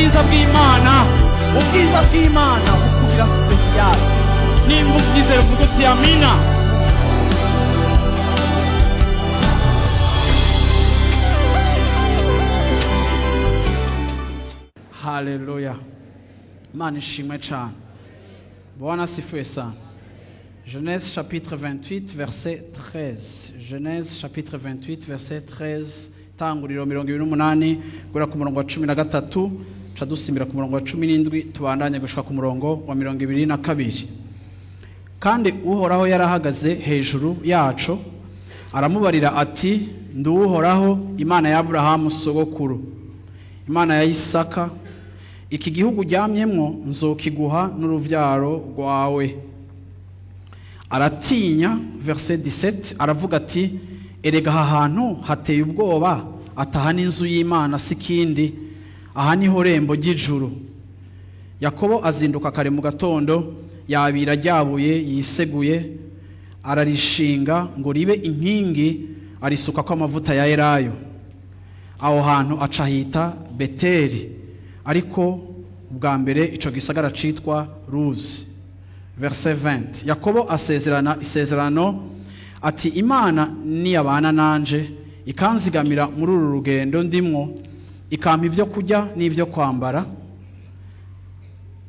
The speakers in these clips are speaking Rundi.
Ubwiza bw'Imana, ubwiza bw'Imana bukugira spécial. Nimba ubyizera, uvuga uti amina. Haleluya, Imana ishimwe cyane. Bwana asifiwe sana. Genèse chapitre 28 verset 13. Genèse chapitre 28 verset 13. Tanguriro 28 guhera ku murongo wa 13, ca dusimbira ku murongo wa 17, tubandanye gushika ku murongo wa 22. Kandi Uhoraho yarahagaze hejuru yaco, aramubarira ati: "Ndi Uhoraho, Imana ya Aburahamu sogokuru, Imana ya Isaka. Iki gihugu uryamyemwo nzokiguha n'uruvyaro rwawe." Aratinya. Verset 17, aravuga ati: "Erega aha hantu hateye ubwoba, ataha n'inzu y'Imana si kindi, aha niho rembo ry'ijuru." Yakobo azinduka kare mu gatondo, yabira ryabuye yiseguye, ararishinga ngo ribe inkingi, arisukako amavuta ya elayo. Aho hantu aca hita Beteli, ariko ubwa mbere ico gisagara citwa Luzi. Verset 20, Yakobo asezerana isezerano ati: "Imana niyabana nanje, ikanzigamira muri uru rugendo ndimwo, ikampa ibyo kurya n'ibyo kwambara,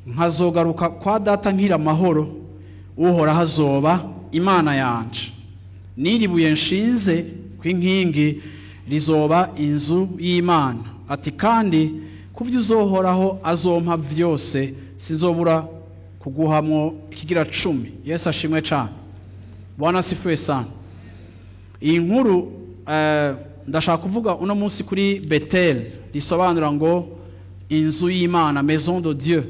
nkazogaruka kwa data nkira amahoro, Uhoraho azoba Imana yanje. N'iri buye nshinze kw'inkingi rizoba inzu y'Imana." Ati kandi: "Ku byo uzohoraho azompa byose, sinzobura kuguhamwo ikigira cumi." Yesu ashimwe cyane. Bwana asifiwe sana. Iyi nkuru ndashaka kuvuga uno munsi kuri Betel, risobanura ngo inzu y'Imana, maison de Dieu.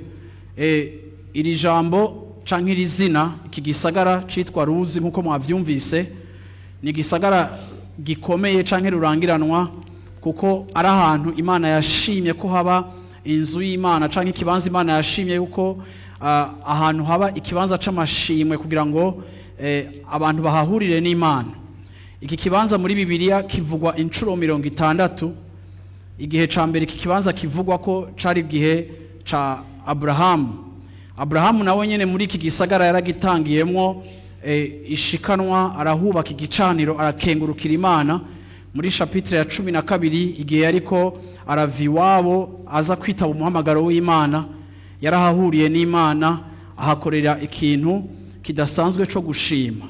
Iri jambo canke iri zina, iki gisagara citwa Luzi, nkuko mwavyumvise, ni igisagara gikomeye canke rurangiranwa, kuko ari ahantu Imana yashimye ko haba inzu y'Imana, canke ikibanza Imana yashimye yuko ahantu haba ikibanza c'amashimwe, kugira ngo abantu bahahurire n'Imana. Iki kibanza muri Bibiliya kivugwa inshuro 60. Igihe ca mbere iki kibanza kivugwa ko cari igihe ca Aburahamu. Aburahamu nawe nyene muri iki gisagara yaragitangiyemwo ishikanwa, arahubaka igicaniro, arakengurukira Imana. Muri chapitre ya 12, igihe yariko arava iwabo aza kwitaba umuhamagaro w'Imana, yarahahuriye n'Imana, ahakorera ikintu kidasanzwe co gushima.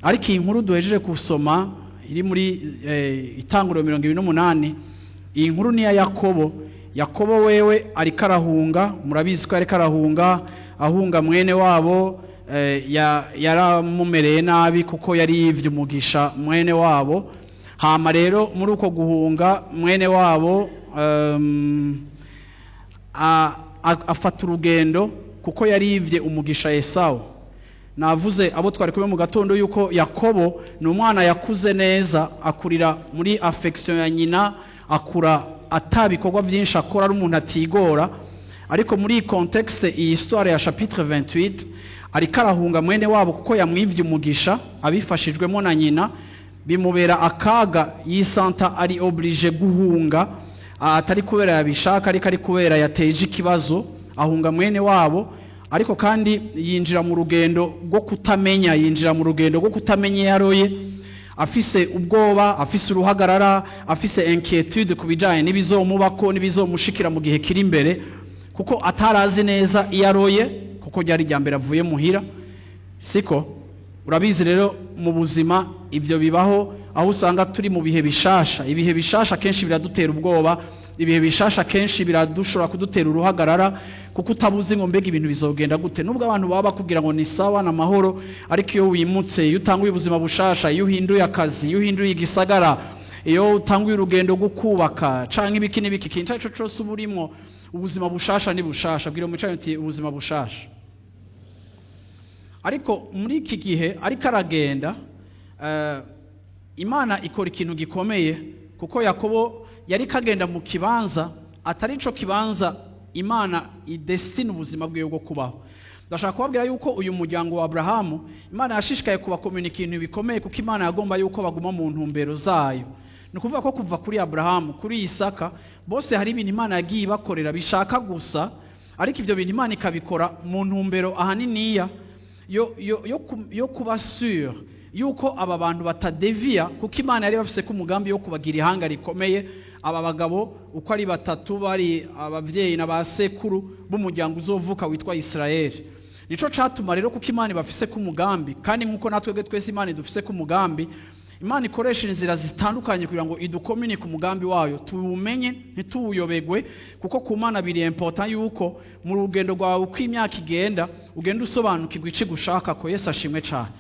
Ariko iyi nkuru duhejeje gusoma iri muri Itanguriro 28, iyi nkuru ni iya Yakobo. Yakobo wewe ariko arahunga, murabizi ko ariko arahunga, ahunga mwene wabo yaramumereye nabi, kuko yari yivye umugisha mwene wabo. Hama rero muri uko guhunga mwene wabo, afata urugendo kuko yari yivye umugisha Esawu. Navuze abo twari kumwe mu gatondo yuko Yakobo ni umwana yakuze neza, akurira muri affection ya nyina, akura atabikorwa byinshi akora, ari umuntu atigora. Ariko muri iyi contexte, iyi histoire ya chapitre 28, ariko arahunga mwene wabo kuko yamwivye umugisha abifashijwemo na nyina, bimubera akaga, yisanta ari obligé guhunga, atari kubera yabishaka, ariko ari kubera yateje ikibazo. Ahunga mwene wabo, ariko kandi yinjira mu rugendo rwo kutamenya, yinjira mu rugendo rwo kutamenya yaroye, afise ubwoba, afise uruhagarara, afise inquiétude ku bijanye n'ibizomubako, n'ibizomushikira mu gihe kiri imbere, kuko atarazi neza iyo aroye, kuko ryari rya mbere avuye muhira. Siko urabizi rero, mu buzima ibyo bibaho, aho usanga turi mu bihe bishasha. Ibihe bishasha kenshi biradutera ubwoba, ibihe bishasha kenshi biradushobora kudutera uruhagarara, kuko utabuzi ngo mbega ibintu bizogenda gute. Nubwo abantu baba bakubwira ngo ni sawa na mahoro, ariko iyo wimutse, iyo utanguye ubuzima bushasha, iyo uhinduye akazi, iyo uhinduye igisagara, iyo utanguye urugendo rwo kubaka canke ibiki n'ibiki, ikintu icyo cose uba urimwo, ubuzima bushasha ni bushasha. Bwira umucayi uti: "Ubuzima bushasha." Ariko muri iki gihe ariko aragenda, Imana ikora ikintu gikomeye, kuko Yakobo yari kagenda mu kibanza atari ico kibanza Imana idestina ubuzima bwiwe bwo kubaho. Ndashaka kubabwira yuko uyu muryango wa Abrahamu, Imana yashishikaye kubakomunika ibintu bikomeye, kuko Imana yagomba yuko baguma mu ntumbero zayo. Ni ukuvuga ko kuva kuri Aburahamu, kuri Isaka, bose hari ibintu Imana yagiye ibakorera bishaka gusa, ariko ibyo bintu Imana ikabikora mu ntumbero ahaniniya yo kuba sûr yuko aba bantu batadeviya, kuko Imana yari bafise ko umugambi wo kubagira ihanga rikomeye. Aba bagabo uko ari batatu bari abavyeyi na ba sekuru b'umuryango uzovuka witwa Israeli. Nico catuma rero, kuko Imana bafise ko umugambi, kandi nkuko natwebwe twese Imana idufise ko umugambi, Imana ikoresha inzira zitandukanye kugira ngo idukominike umugambi wayo, tuwumenye ntituwuyobegwe, kuko ku Mana biri important yuko mu rugendo rwawe, uko imyaka igenda, ugenda usobanukirwa ico gushaka ko. Yesu ashimwe cane.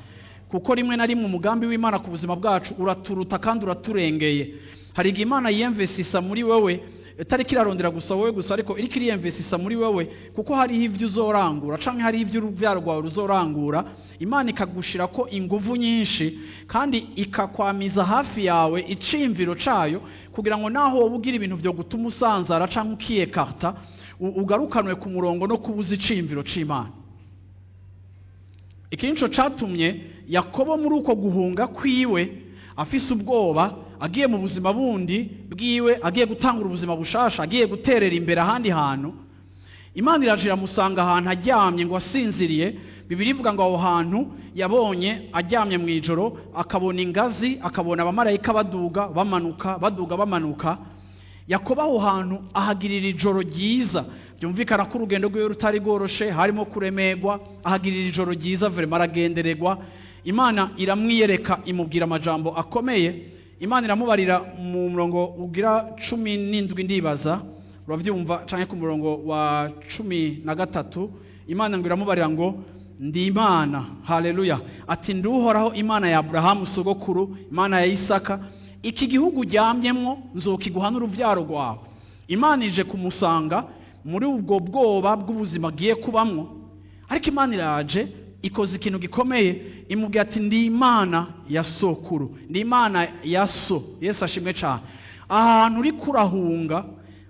Kuko rimwe na rimwe umugambi w'Imana ku buzima bwacu uraturuta kandi uraturengeye. Hari igihe Imana yiyemvesisa muri wewe, itariko irarondera gusa wowe gusa, ariko iriko iriyemvesisa muri wewe kuko hariho ivyo uzorangura canke hariho ivyo uruvyaro rwawe ruzorangura. Imana ikagushirako inguvu nyinshi kandi ikakwamiza hafi yawe iciyumviro cayo, kugira ngo naho wowe ugira ibintu vyo gutuma usanzara canke ukiyekarta, ugarukanwe ku murongo no kubuza iciyumviro c'Imana. Iki nico catumye Yakobo muri uko guhunga kwiwe, afise ubwoba, agiye mu buzima bundi bwiwe, agiye gutangura ubuzima bushasha, agiye guterera imbere ahandi hantu, Imana iraje iramusanga ahantu aryamye ngo asinziriye. Bibiliya ivuga ngo aho hantu yabonye aryamye mu ijoro, akabona ingazi, akabona abamarayika baduga bamanuka, baduga bamanuka. Yakobo aho hantu ahagirira ijoro ryiza. Byumvikana ko urugendo rwiwe rutari rworoshe, harimo kuremegwa. Ahagirira ijoro ryiza vraiment, aragendererwa. Imana iramwiyereka, imubwira amajambo akomeye. Imana iramubarira mu murongo ugira 17, ndibaza uravyumva, canke ku murongo wa 13. Imana ngo iramubarira ngo: "Ndi Imana." Haleluya! Ati: "Nduhoraho, Imana ya Aburahamu sogokuru, Imana ya Isaka. Iki gihugu uryamyemwo nzokiguha n'uruvyaro rwawe." Imana ije kumusanga muri ubwo bwoba bw'ubuzima agiye kubamwo, ariko Imana iraje ikoze ikintu gikomeye, imubwira ati: "Ndi Imana ya sokuru, ndi Imana ya so." Yesu ashimwe cyane. Aha hantu uri kurahunga,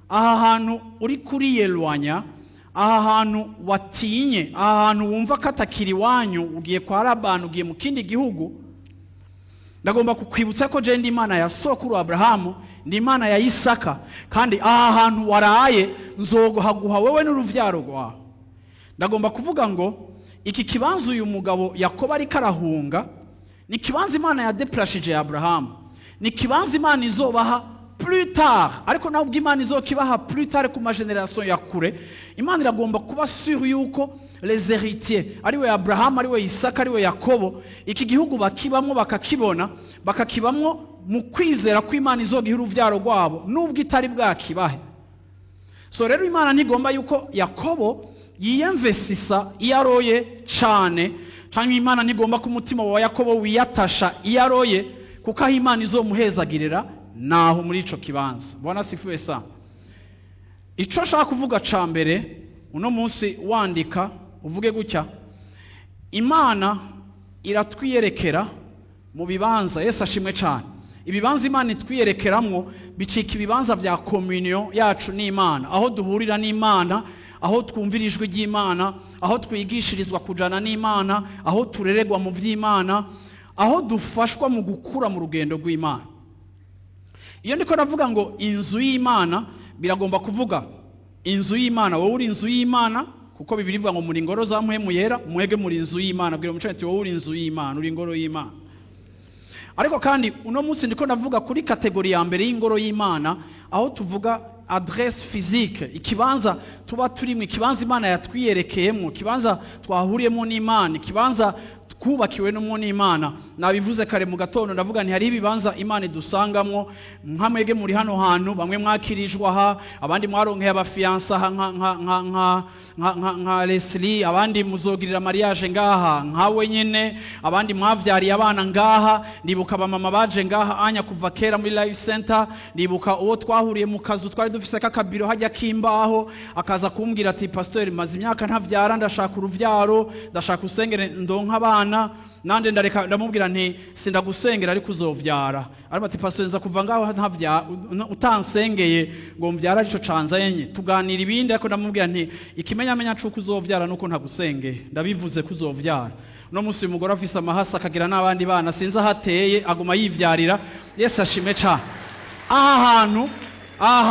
aha hantu uri kuriyelwanya, aha hantu watinye, aha hantu wumva ko atakiri iwanyu, ugiye kwa Labani, ugiye mu kindi gihugu, ndagomba kukwibutsa ko je ndi Imana ya sokuru Aburahamu, ndi Imana ya Isaka, kandi aha hantu waraye nzohaguha wowe n'uruvyaro rwawe. Ndagomba kuvuga ngo iki kibanza uyu mugabo Yakobo ariko arahunga ni ikibanza Imana yadeplashije ya Aburahamu, ni ikibanza Imana izobaha plus tard. Ariko nawe ubwo Imana izokibaha plus tard ku ma génération ya kure, Imana iragomba kuba sûr yuko les héritiers, ariwe Abrahamu, ariwe Isaka, ariwe Yakobo, iki gihugu bakibamwo, bakakibona, bakakibamwo mu kwizera ko Imana izogiha uruvyaro rwabo nubwo itari bwakibahe. So rero Imana ntigomba yuko Yakobo yiyemvesisa iyo aroye cane, canke Imana ntigomba ko umutima wa Yakobo wiyatasha iyo aroye, kuko aho Imana izomuhezagirira naho muri ico kibanza. Bwana asifiwe sana. Ico nshaka kuvuga ca mbere uno munsi, wandika uvuge gutya: Imana iratwiyerekera mu bibanza. Yesu ashimwe cyane. Ibibanza Imana itwiyerekeramwo bicika ibibanza vya communion yacu n'Imana, aho duhurira n'Imana, aho twumvira ijwi ry'Imana, aho twigishirizwa kujana n'Imana, aho tureregwa mu vy'Imana, aho dufashwa mu gukura mu rugendo rw'Imana. Iyo ndiko ndavuga ngo inzu y'Imana, biragomba kuvuga inzu y'Imana, wowe uri inzu y'Imana, kuko Bibiliya ivuga ngo muri ingoro za Mpwemu Yera. Mwege muri inzu y'Imana. Bwira umuco ati: "Wowe uri inzu y'Imana, uri ingoro y'Imana." Ariko kandi uno munsi ndiko ndavuga kuri catégorie ya mbere y'ingoro y'Imana, aho tuvuga adresse physique, ikibanza tuba turimo, ikibanza Imana yatwiyerekeyemo, ikibanza twahuriyemo n'Imana, ikibanza twubakiwe n'umwo n'Imana. Nabivuze kare mu gatondo, ndavuga nti hari ibibanza Imana idusangamwo. Nka mwege muri hano hantu, bamwe mwakirijwe aha, abandi mwaronkeye aba fiancés aha nka Leslie, abandi muzogirira mariage ngaha nkawe nyene, abandi mwavyariye abana ngaha. Ndibuka abamama baje ngaha anya kuva kera muri Life Center. Ndibuka uwo twahuriye mu kazu twari dufise kakabiro hajya kimbaho, akaza kumbwira ati: "Pasteur, maze imyaka ntavyara, ndashaka uruvyaro, ndashaka usengere ndonka abana." Nande ndareka ndamubwira nti: "Sindagusengera, ariko uzovyara." Ariko ati: "Pastor, nza kuva ngaho ntavya utansengeye ngo mvyara ico canzanye." Tuganira ibindi, ariko ndamubwira nti: "Ikimenyamenya cuko uzovyara nuko ntagusengeye, ndabivuze ko uzovyara." Uno munsi uyu mugore afise amahasa, akagira n'abandi bana, sinzi aho ateye, aguma yivyarira. Yesu ashime cane. Aha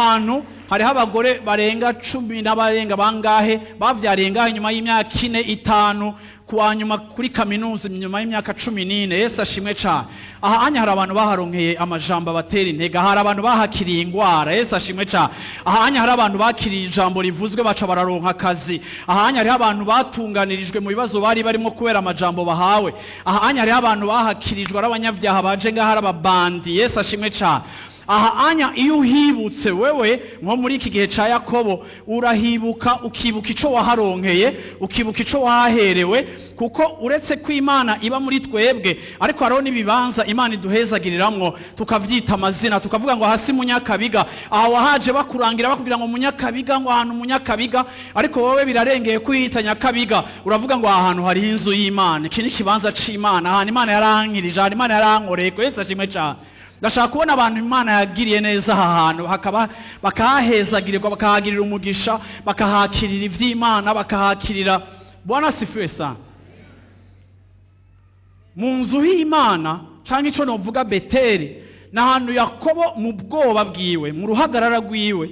hantu hariho abagore barenga 10 n'abarenga bangahe bavyariye ngaha nyuma y'imyaka 4, 5, kuwa nyuma kuri kaminuza nyuma y'imyaka 14. Yesu ashimwe cane. Aha anya hari abantu baharonkeye amajambo abatera intege, hari abantu bahakiriye ingwara. Yesu ashimwe cane. Aha anya hari abantu bakiriye ijambo rivuzwe, baca bararonka akazi. Aha anya hariho abantu batunganirijwe mu bibazo bari barimo kubera amajambo bahawe. Aha anya hariho abantu bahakirijwe ari abanyabyaha, baje ngaha ari ababandi. Yesu ashimwe cane. Aha anya iyo uhibutse wewe, nko muri iki gihe ca Yakobo, urahibuka, ukibuka ico waharonkeye, ukibuka ico wahaherewe, kuko uretse ko Imana iba muri twebwe, ariko hariho n'ibibanza Imana iduhezagiriramwo, tukavyita amazina, tukavuga ngo hasi Munyakabiga. Aha wahaje bakurangira, bakubwira ngo Munyakabiga, ngo ahantu Munyakabiga, ariko wowe birarengeye kwiyita Nyakabiga. Uravuga ngo aha hantu hariho inzu y'Imana, iki ni ikibanza c'Imana, ahantu Imana yarankirije, ahantu Imana yarankoreye. Yesu ashimwe cane. Ndashaka kubona abantu Imana yagiriye neza aha hantu, hakaba bakahahezagirirwa, bakahagirira umugisha, bakahakirira ivy'Imana, bakahakirira. Bwana asifiwe sana. Mu nzu y'Imana, canke ico novuga Beteli, ni ahantu Yakobo mu bwoba bwiwe, mu ruhagarara rwiwe,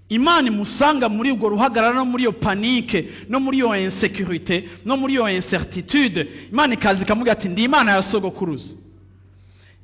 Imana imusanga muri ubwo ruhagarara, no muri iyo panique, no muri iyo insécurité, no muri iyo incertitude. Imana ikaza ikamubwira ati: "Ndi Imana ya sogokuruza,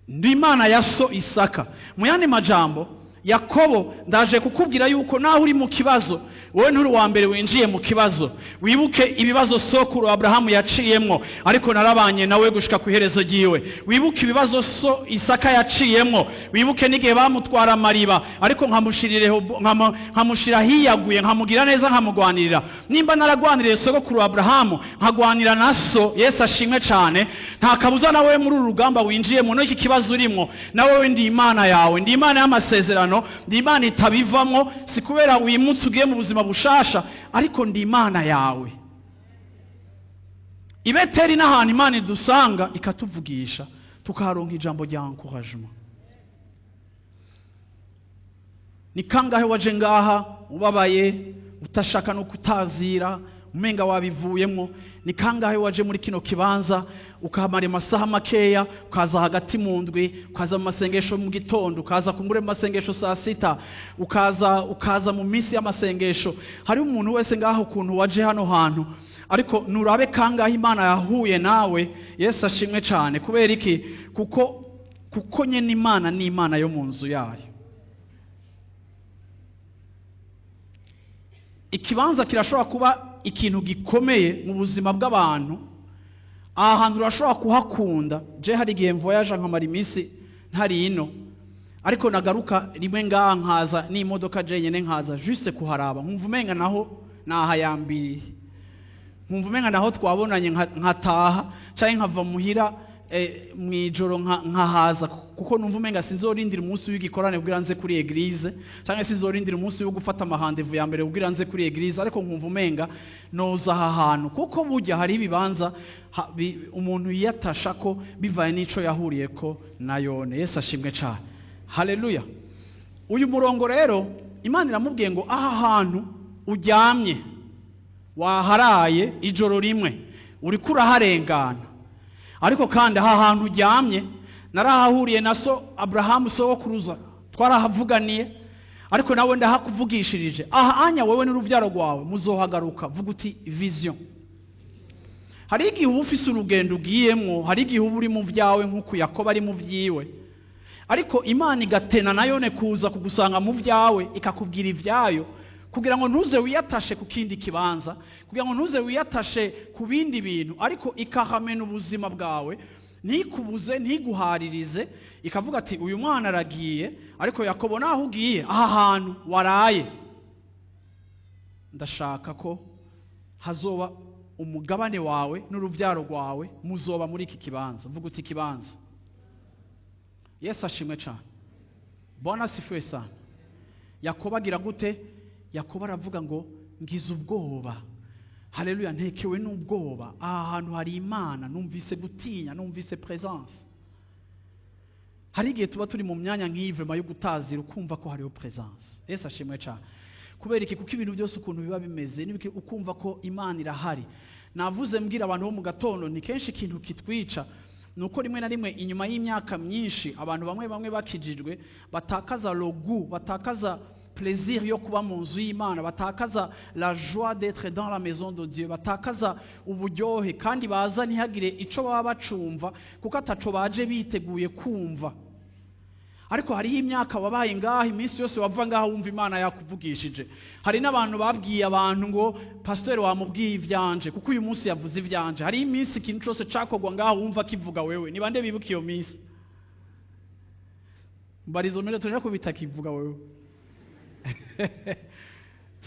ndi Imana ya so Isaka." Mu yandi majambo, Yakobo, ndaje kukubwira yuko naho uri mu kibazo, wowe nturi uwa mbere winjiye mu kibazo. Wibuke ibibazo sokuru Aburahamu yaciyemwo, ariko narabanye nawe gushika ku iherezo ryiwe. Wibuke ibibazo so Isaka yaciyemwo, wibuke n'igihe bamutwara amariba, ariko nkamushira hiyaguye, nkamugira neza, nkamugwanirira. Nimba naragwaniriye sogokuru Aburahamu, nkagwanira na so, Yesu ashimwe cane, nta kabuza nawe muri uru rugamba winjiyemo, n'iki kibazo urimo, nawe ndi Imana yawe, ndi Imana y'amasezerano, ndi Imana itabivamwo. Si kubera wimutse ugiye mu buzima bushasha, ariko ndi Imana yawe. Ibeteri n'ahantu Imana idusanga, ikatuvugisha, tukaharonka ijambo rya encouragement. Ni kangahe waje ngaha ubabaye, utashaka no kutazira, umenga wabivuyemo? Ni kangahe waje muri kino kibanza ukahamara amasaha makeya, ukaza hagati mu ndwi, ukaza mu masengesho mu gitondo, ukaza kumbure mu masengesho saa sita, ukaza mu minsi y'amasengesho? Hariho umuntu wese ngaho ukuntu waje hano hantu, ariko nurabe kangahe Imana yahuye nawe. Yesu ashimwe cyane. Kubera iki? Kuko nyene Imana ni Imana yo mu nzu yayo. Ikibanza kirashobora kuba ikintu gikomeye mu buzima bw'abantu. Aha hantu urashobora kuhakunda. Je hari igihe mvoyaje nkamara iminsi ntari ino, ariko nagaruka rimwe ngaha, nkaza n'imodoka jenyine, nkaza juste kuharaba, nkumva umenga naho nahayambiriye, nkumva umenga naho twabonanye, nkataha canke nkava muhira mw'ijoro nkahaza, kuko numva umenga sinzorindira umunsi w'igikorane kugira nze kuri église, canke sinzorindira umunsi wo gufata ama rendez-vous ya mbere kugira nze kuri église, ariko nkumva umenga noza aha hantu, kuko burya hari ibibanza umuntu yiyatasha ko bivaye n'ico yahuriyeko na yone. Yesu ashimwe cane. Haleluya. Uyu murongo rero, Imana iramubwiye ngo: "Aha hantu uryamye, waharaye ijoro rimwe, uriko uraharengana, ariko kandi aha hantu uryamye narahahuriye na so Aburahamu sogokuruza, twarahavuganiye, ariko nawe ndahakuvugishirije. Aha anya wewe n'uruvyaro rwawe muzohagaruka." Vuga uti: "Vision." Hari igihe uba ufise urugendo ugiyemwo, hari igihe uba uri mu vyawe nk'uko Yakobo ari mu vyiwe, ariko Imana igatena nayone kuza kugusanga mu vyawe, ikakubwira ivyayo, kugira ngo ntuze wiyatashe ku kindi kibanza, kugira ngo ntuze wiyatashe ku bindi bintu, ariko ikahamena ubuzima bwawe, ntikubuze, ntiguharirize, ikavuga ati: "Uyu mwana aragiye, ariko Yakobo, naho ugiye, aha hantu waraye ndashaka ko hazoba umugabane wawe n'urubyaro rwawe, muzoba muri iki kibanza." Vuga uti: "Ikibanza." Yesu ashimwe cyane. Bwana asifiwe sana. Yakobo agira gute? Yakobo aravuga ngo: "Ngize ubwoba, haleluya, ntekewe n'ubwoba. Aha hantu hari Imana, numvise gutinya, numvise présence." Hari igihe tuba turi mu myanya nk'iyi vraiment yo gutazira, ukumva ko hariho présence. Yesu ashimwe cyane. Kubera iki? Kuko ibintu byose ukuntu biba bimeze n'ibiki, ukumva ko Imana irahari. Navuze mbwira abantu bo mu gatondo, ni kenshi ikintu kitwica ni uko Nuko rimwe na rimwe inyuma y'imyaka myinshi abantu bamwe bamwe bakijijwe batakaza le goût, batakaza plaisir yo kuba mu nzu y'Imana, batakaza la joie d'être dans la maison de Dieu, batakaza uburyohe, kandi baza ntihagire ico baba bacumva kuko ataco baje biteguye kumva. Ariko hariho imyaka wabaye ngaha, iminsi yose wava ngaha wumva Imana yakuvugishije. Hari n'abantu babwiye abantu ngo pasiteri wamubwiye ivyanje kuko uyu munsi yavuze ivyanje. Hariho iminsi ikintu cose cakorwa ngaha wumva kivuga wewe. Ni bande bibuka iyo minsi? Mbarizo mbere tuja kubitakivuga wewe,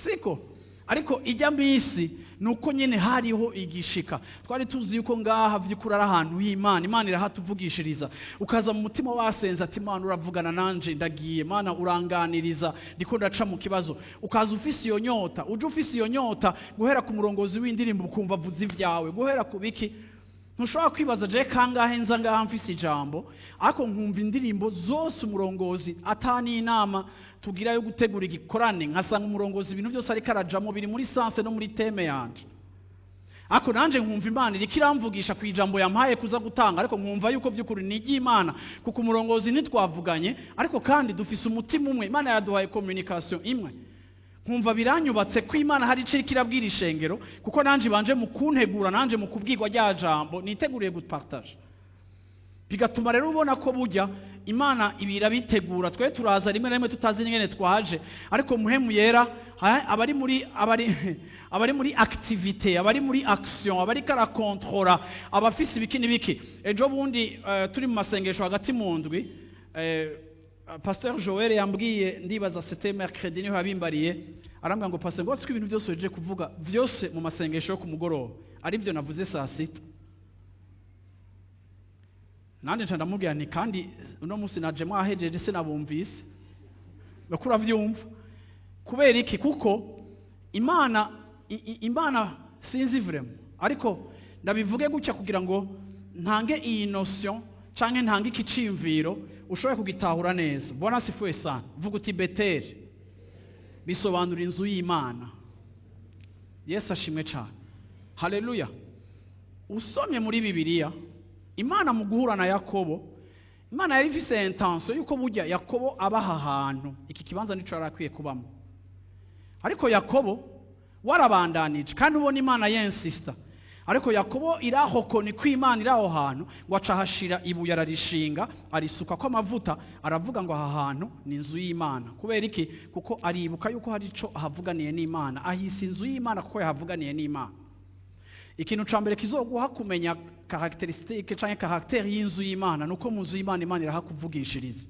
siko? Ariko ijya minsi nuko nyene hariho igishika, twari tuzi yuko ngaha vy'ukuri ari ahantu h'Imana, Imana irahatuvugishiriza. Ukaza mu mutima wasenze ati: "Imana, uravugana nanje, ndagiye. Mana, uranganiriza, ndiko ndaca mu kibazo." Ukaza ufise iyo nyota, uje ufise iyo nyota, guhera ku murongozi w'indirimbo ukumva avuze ivyawe, guhera ku biki. Ntushobora kwibaza je kangahe nza ngaha mfise ijambo, ariko nkumva indirimbo zose umurongozi atani inama tugira yo gutegura igikorane, nkasanga umurongozi ibintu byose ariko arajamo biri muri sens no muri thème yanje, ariko nanje nkumva Imana iriko iramvugisha ku ijambo yampaye kuza gutanga, ariko nkumva yuko by'ukuri ni iry'Imana kuko umurongozi ntitwavuganye, ariko kandi dufise umutima umwe, Imana yaduhaye communication imwe. Nkumva biranyubatse ko Imana hari icyo iriko irabwira ishengero, kuko nanje ibanje mu kuntegura, nanje mu kubwirwa rya jambo niteguriye gupartager. Bigatuma rero ubona ko burya Imana ibira bitegura. Twe turaza rimwe na rimwe tutazi n'ingene twaje, ariko Muhemu Yera abari muri activité, abari muri action, abari karakontrola, abafise ibiki n'ibiki. Ejo bundi turi mu masengesho hagati mu ndwi, Pasteur Joel yambwiye, ndibaza c'était mercredi niho yabimbariye, arambwira ngo: "Pasteur, ngo ibintu byose weje kuvuga byose mu masengesho yo ku mugoroba ari byo navuze saa 6." Nanjye nca ndamubwira nti: "Kandi uno munsi naje mwahejeje, sinabumvise." Bako uravyumva kubera iki? Kuko Imana Imana sinzi vraiment, ariko ndabivuge gutya kugira ngo ntange iyi notion canke ntange iki ciyumviro ushobore kugitahura neza. Bwana asifiwe sana. Vuga uti: "Beteli bisobanura inzu y'Imana." Yesu ashimwe cyane, haleluya. Usomye muri Bibiliya, Imana mu guhura na Yakobo, Imana yari ifise intention yuko burya Yakobo aba aha hantu, iki kibanza nico yari akwiye kubamo. Ariko Yakobo warabandanije, kandi ubona Imana yensista, ariko Yakobo irahokoni ko Imana iri aho hantu, ngo aca ahashira ibuye, ararishinga, arisuka ko amavuta, aravuga ngo aha hantu ni inzu y'Imana. Kubera iki? Kuko aribuka yuko hari ico ahavuganiye n'Imana. Ahise inzu y'Imana kuko yahavuganiye n'Imana. Ikintu ca mbere kizoguha kumenya caractéristique canke caractère y'inzu y'Imana nuko mu nzu y'Imana Imana irahakuvugishiriza.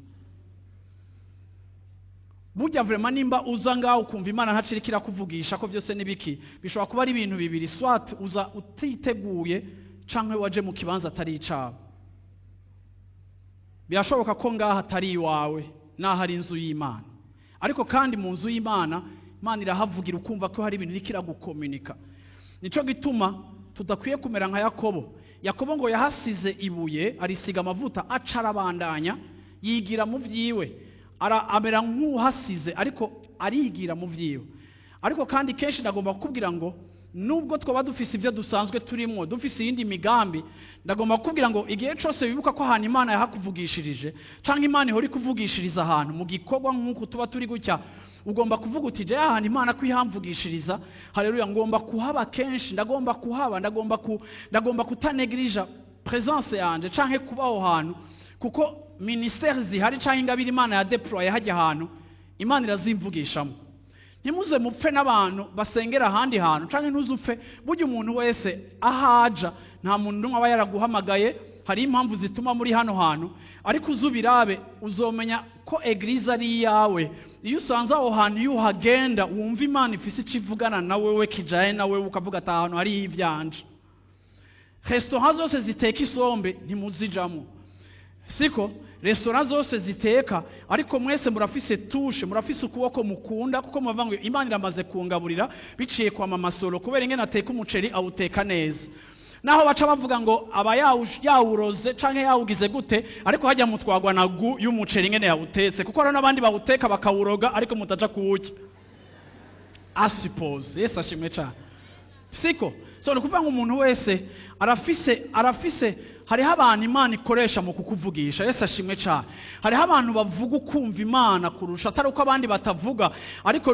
Burya vraiment nimba uza ngaho ukumva Imana ntaciriko irakuvugisha ko byose n'ibiki, bishobora kuba ari ibintu bibiri: soit uza utiteguye, canke waje mu kibanza atari icawe. Birashoboka ko ngaha atari iwawe naho ari inzu y'Imana, ariko kandi mu nzu y'Imana Imana irahavugira, ukumva ko hari ibintu iriko iragukominika. Nico gituma tudakwiye kumera nka Yakobo. Yakobo ngo yahasize ibuye, arisiga amavuta, aca arabandanya yigira mu vyiwe. Amera nk'uhasize ariko arigira mu vyiwe. Ariko kandi kenshi ndagomba kukubwira ngo nubwo twaba dufise ibyo dusanzwe turimo, dufise iyindi migambi, ndagomba kukubwira ngo igihe cyose wibuka ko ahantu Imana yahakuvugishirije canke Imana ihora ikuvugishiriza ahantu mu gikorwa nk'uku tuba turi gutya, ugomba kuvuga uti: "Je ahantu Imana ko ihamvugishiriza, haleluya, ngomba kuhaba kenshi, ndagomba kuhaba, ndagomba kutanegirija présence yanje canke kuba aho hantu, kuko ministère zihari canke ingabire Imana ya déployé hajya ahantu, Imana irazimvugishamo." Ntimuze mupfe n'abantu basengera ahandi hantu, canke ntuzupfe. Burya umuntu wese ahaja, nta muntu n'umwe aba yaraguhamagaye. Hari impamvu zituma muri hano hantu, ariko uzubirabe uzomenya ko église ari iyawe iyo usanze aho hantu, iyo uhagenda wumva Imana ifise icyo ivugana na wewe kijaye na wewe, ukavuga ati: "Ahantu hari ivyanje." Restaurant zose ziteka isombe ntimuzijamo, siko? Restaurant zose ziteka, ariko mwese murafise touche, murafise ukuboko mukunda, kuko mubavuga ngo Imana iramaze kungaburira biciye kwa mama Solo, kubera ingene ateka umuceri, awuteka neza, naho baca bavuga ngo aba yawuroze canke yawugize gute, ariko hajya mutwagwa na goût y'umuceri ingene yawutetse, kuko hari n'abandi bawuteka bakawuroga ariko mutaja kuwurya, I suppose. Yesu ashimwe cane, siko? So ni ukuvuga ngo umuntu wese arafise Hariho abantu Imana ikoresha mu kukuvugisha. Yesu ashimwe cyane. Hariho abantu bavuga ukumva Imana kurusha, atari uko abandi batavuga, ariko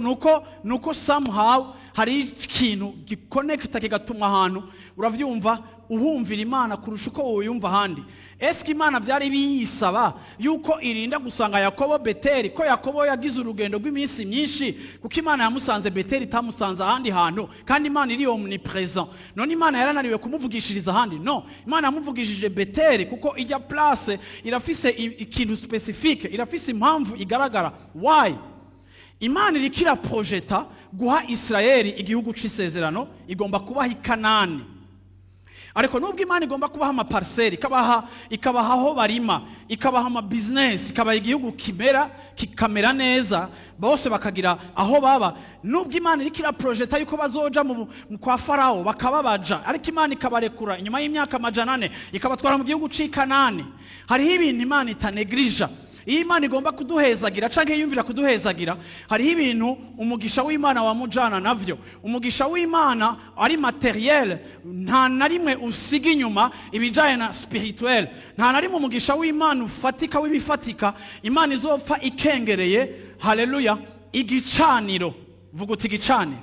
nuko somehow hari ikintu gikonekita kigatuma ahantu uravyumva, uhumvira Imana kurusha uko woyumva ahandi. Eske Imana byari biyisaba yuko irinda gusanga Yakobo Beteli, ko Yakobo yagize urugendo rw'iminsi myinshi, kuko Imana yamusanze Beteli itamusanze ahandi hantu, kandi Imana iri omnipresent? None Imana yarananiwe kumuvugishiriza ahandi? No, Imana yamuvugishije Beteli kuko ijya place irafise ikintu spécifique, irafise impamvu igaragara. Why? Imana iriko iraprojeta guha Isirayeli igihugu c'isezerano, igomba kubaha Ikanani. Ariko nubwo Imana igomba kubaha ama parcelles, ikabaha aho barima, ikabaha ama business, ikabaha igihugu kimera kikamera neza, bose bakagira aho baba, nubwo Imana iriko iraprojeta yuko bazoja kwa Farawo bakababaja, ariko Imana ikabarekura inyuma y'imyaka 400, ikabatwara mu gihugu c'i Kanani, hariho ibintu Imana itanegrija. Iyo Imana igomba kuduhezagira canke yiyumvira kuduhezagira, hariho ibintu umugisha w'Imana wamujana navyo. Umugisha w'Imana ari matériel nta na rimwe usiga inyuma ibijanye na spirituel. Nta na rimwe umugisha w'Imana ufatika, w'ibifatika, Imana izopfa ikengereye. Haleluya! Igicaniro, vuga uti igicaniro.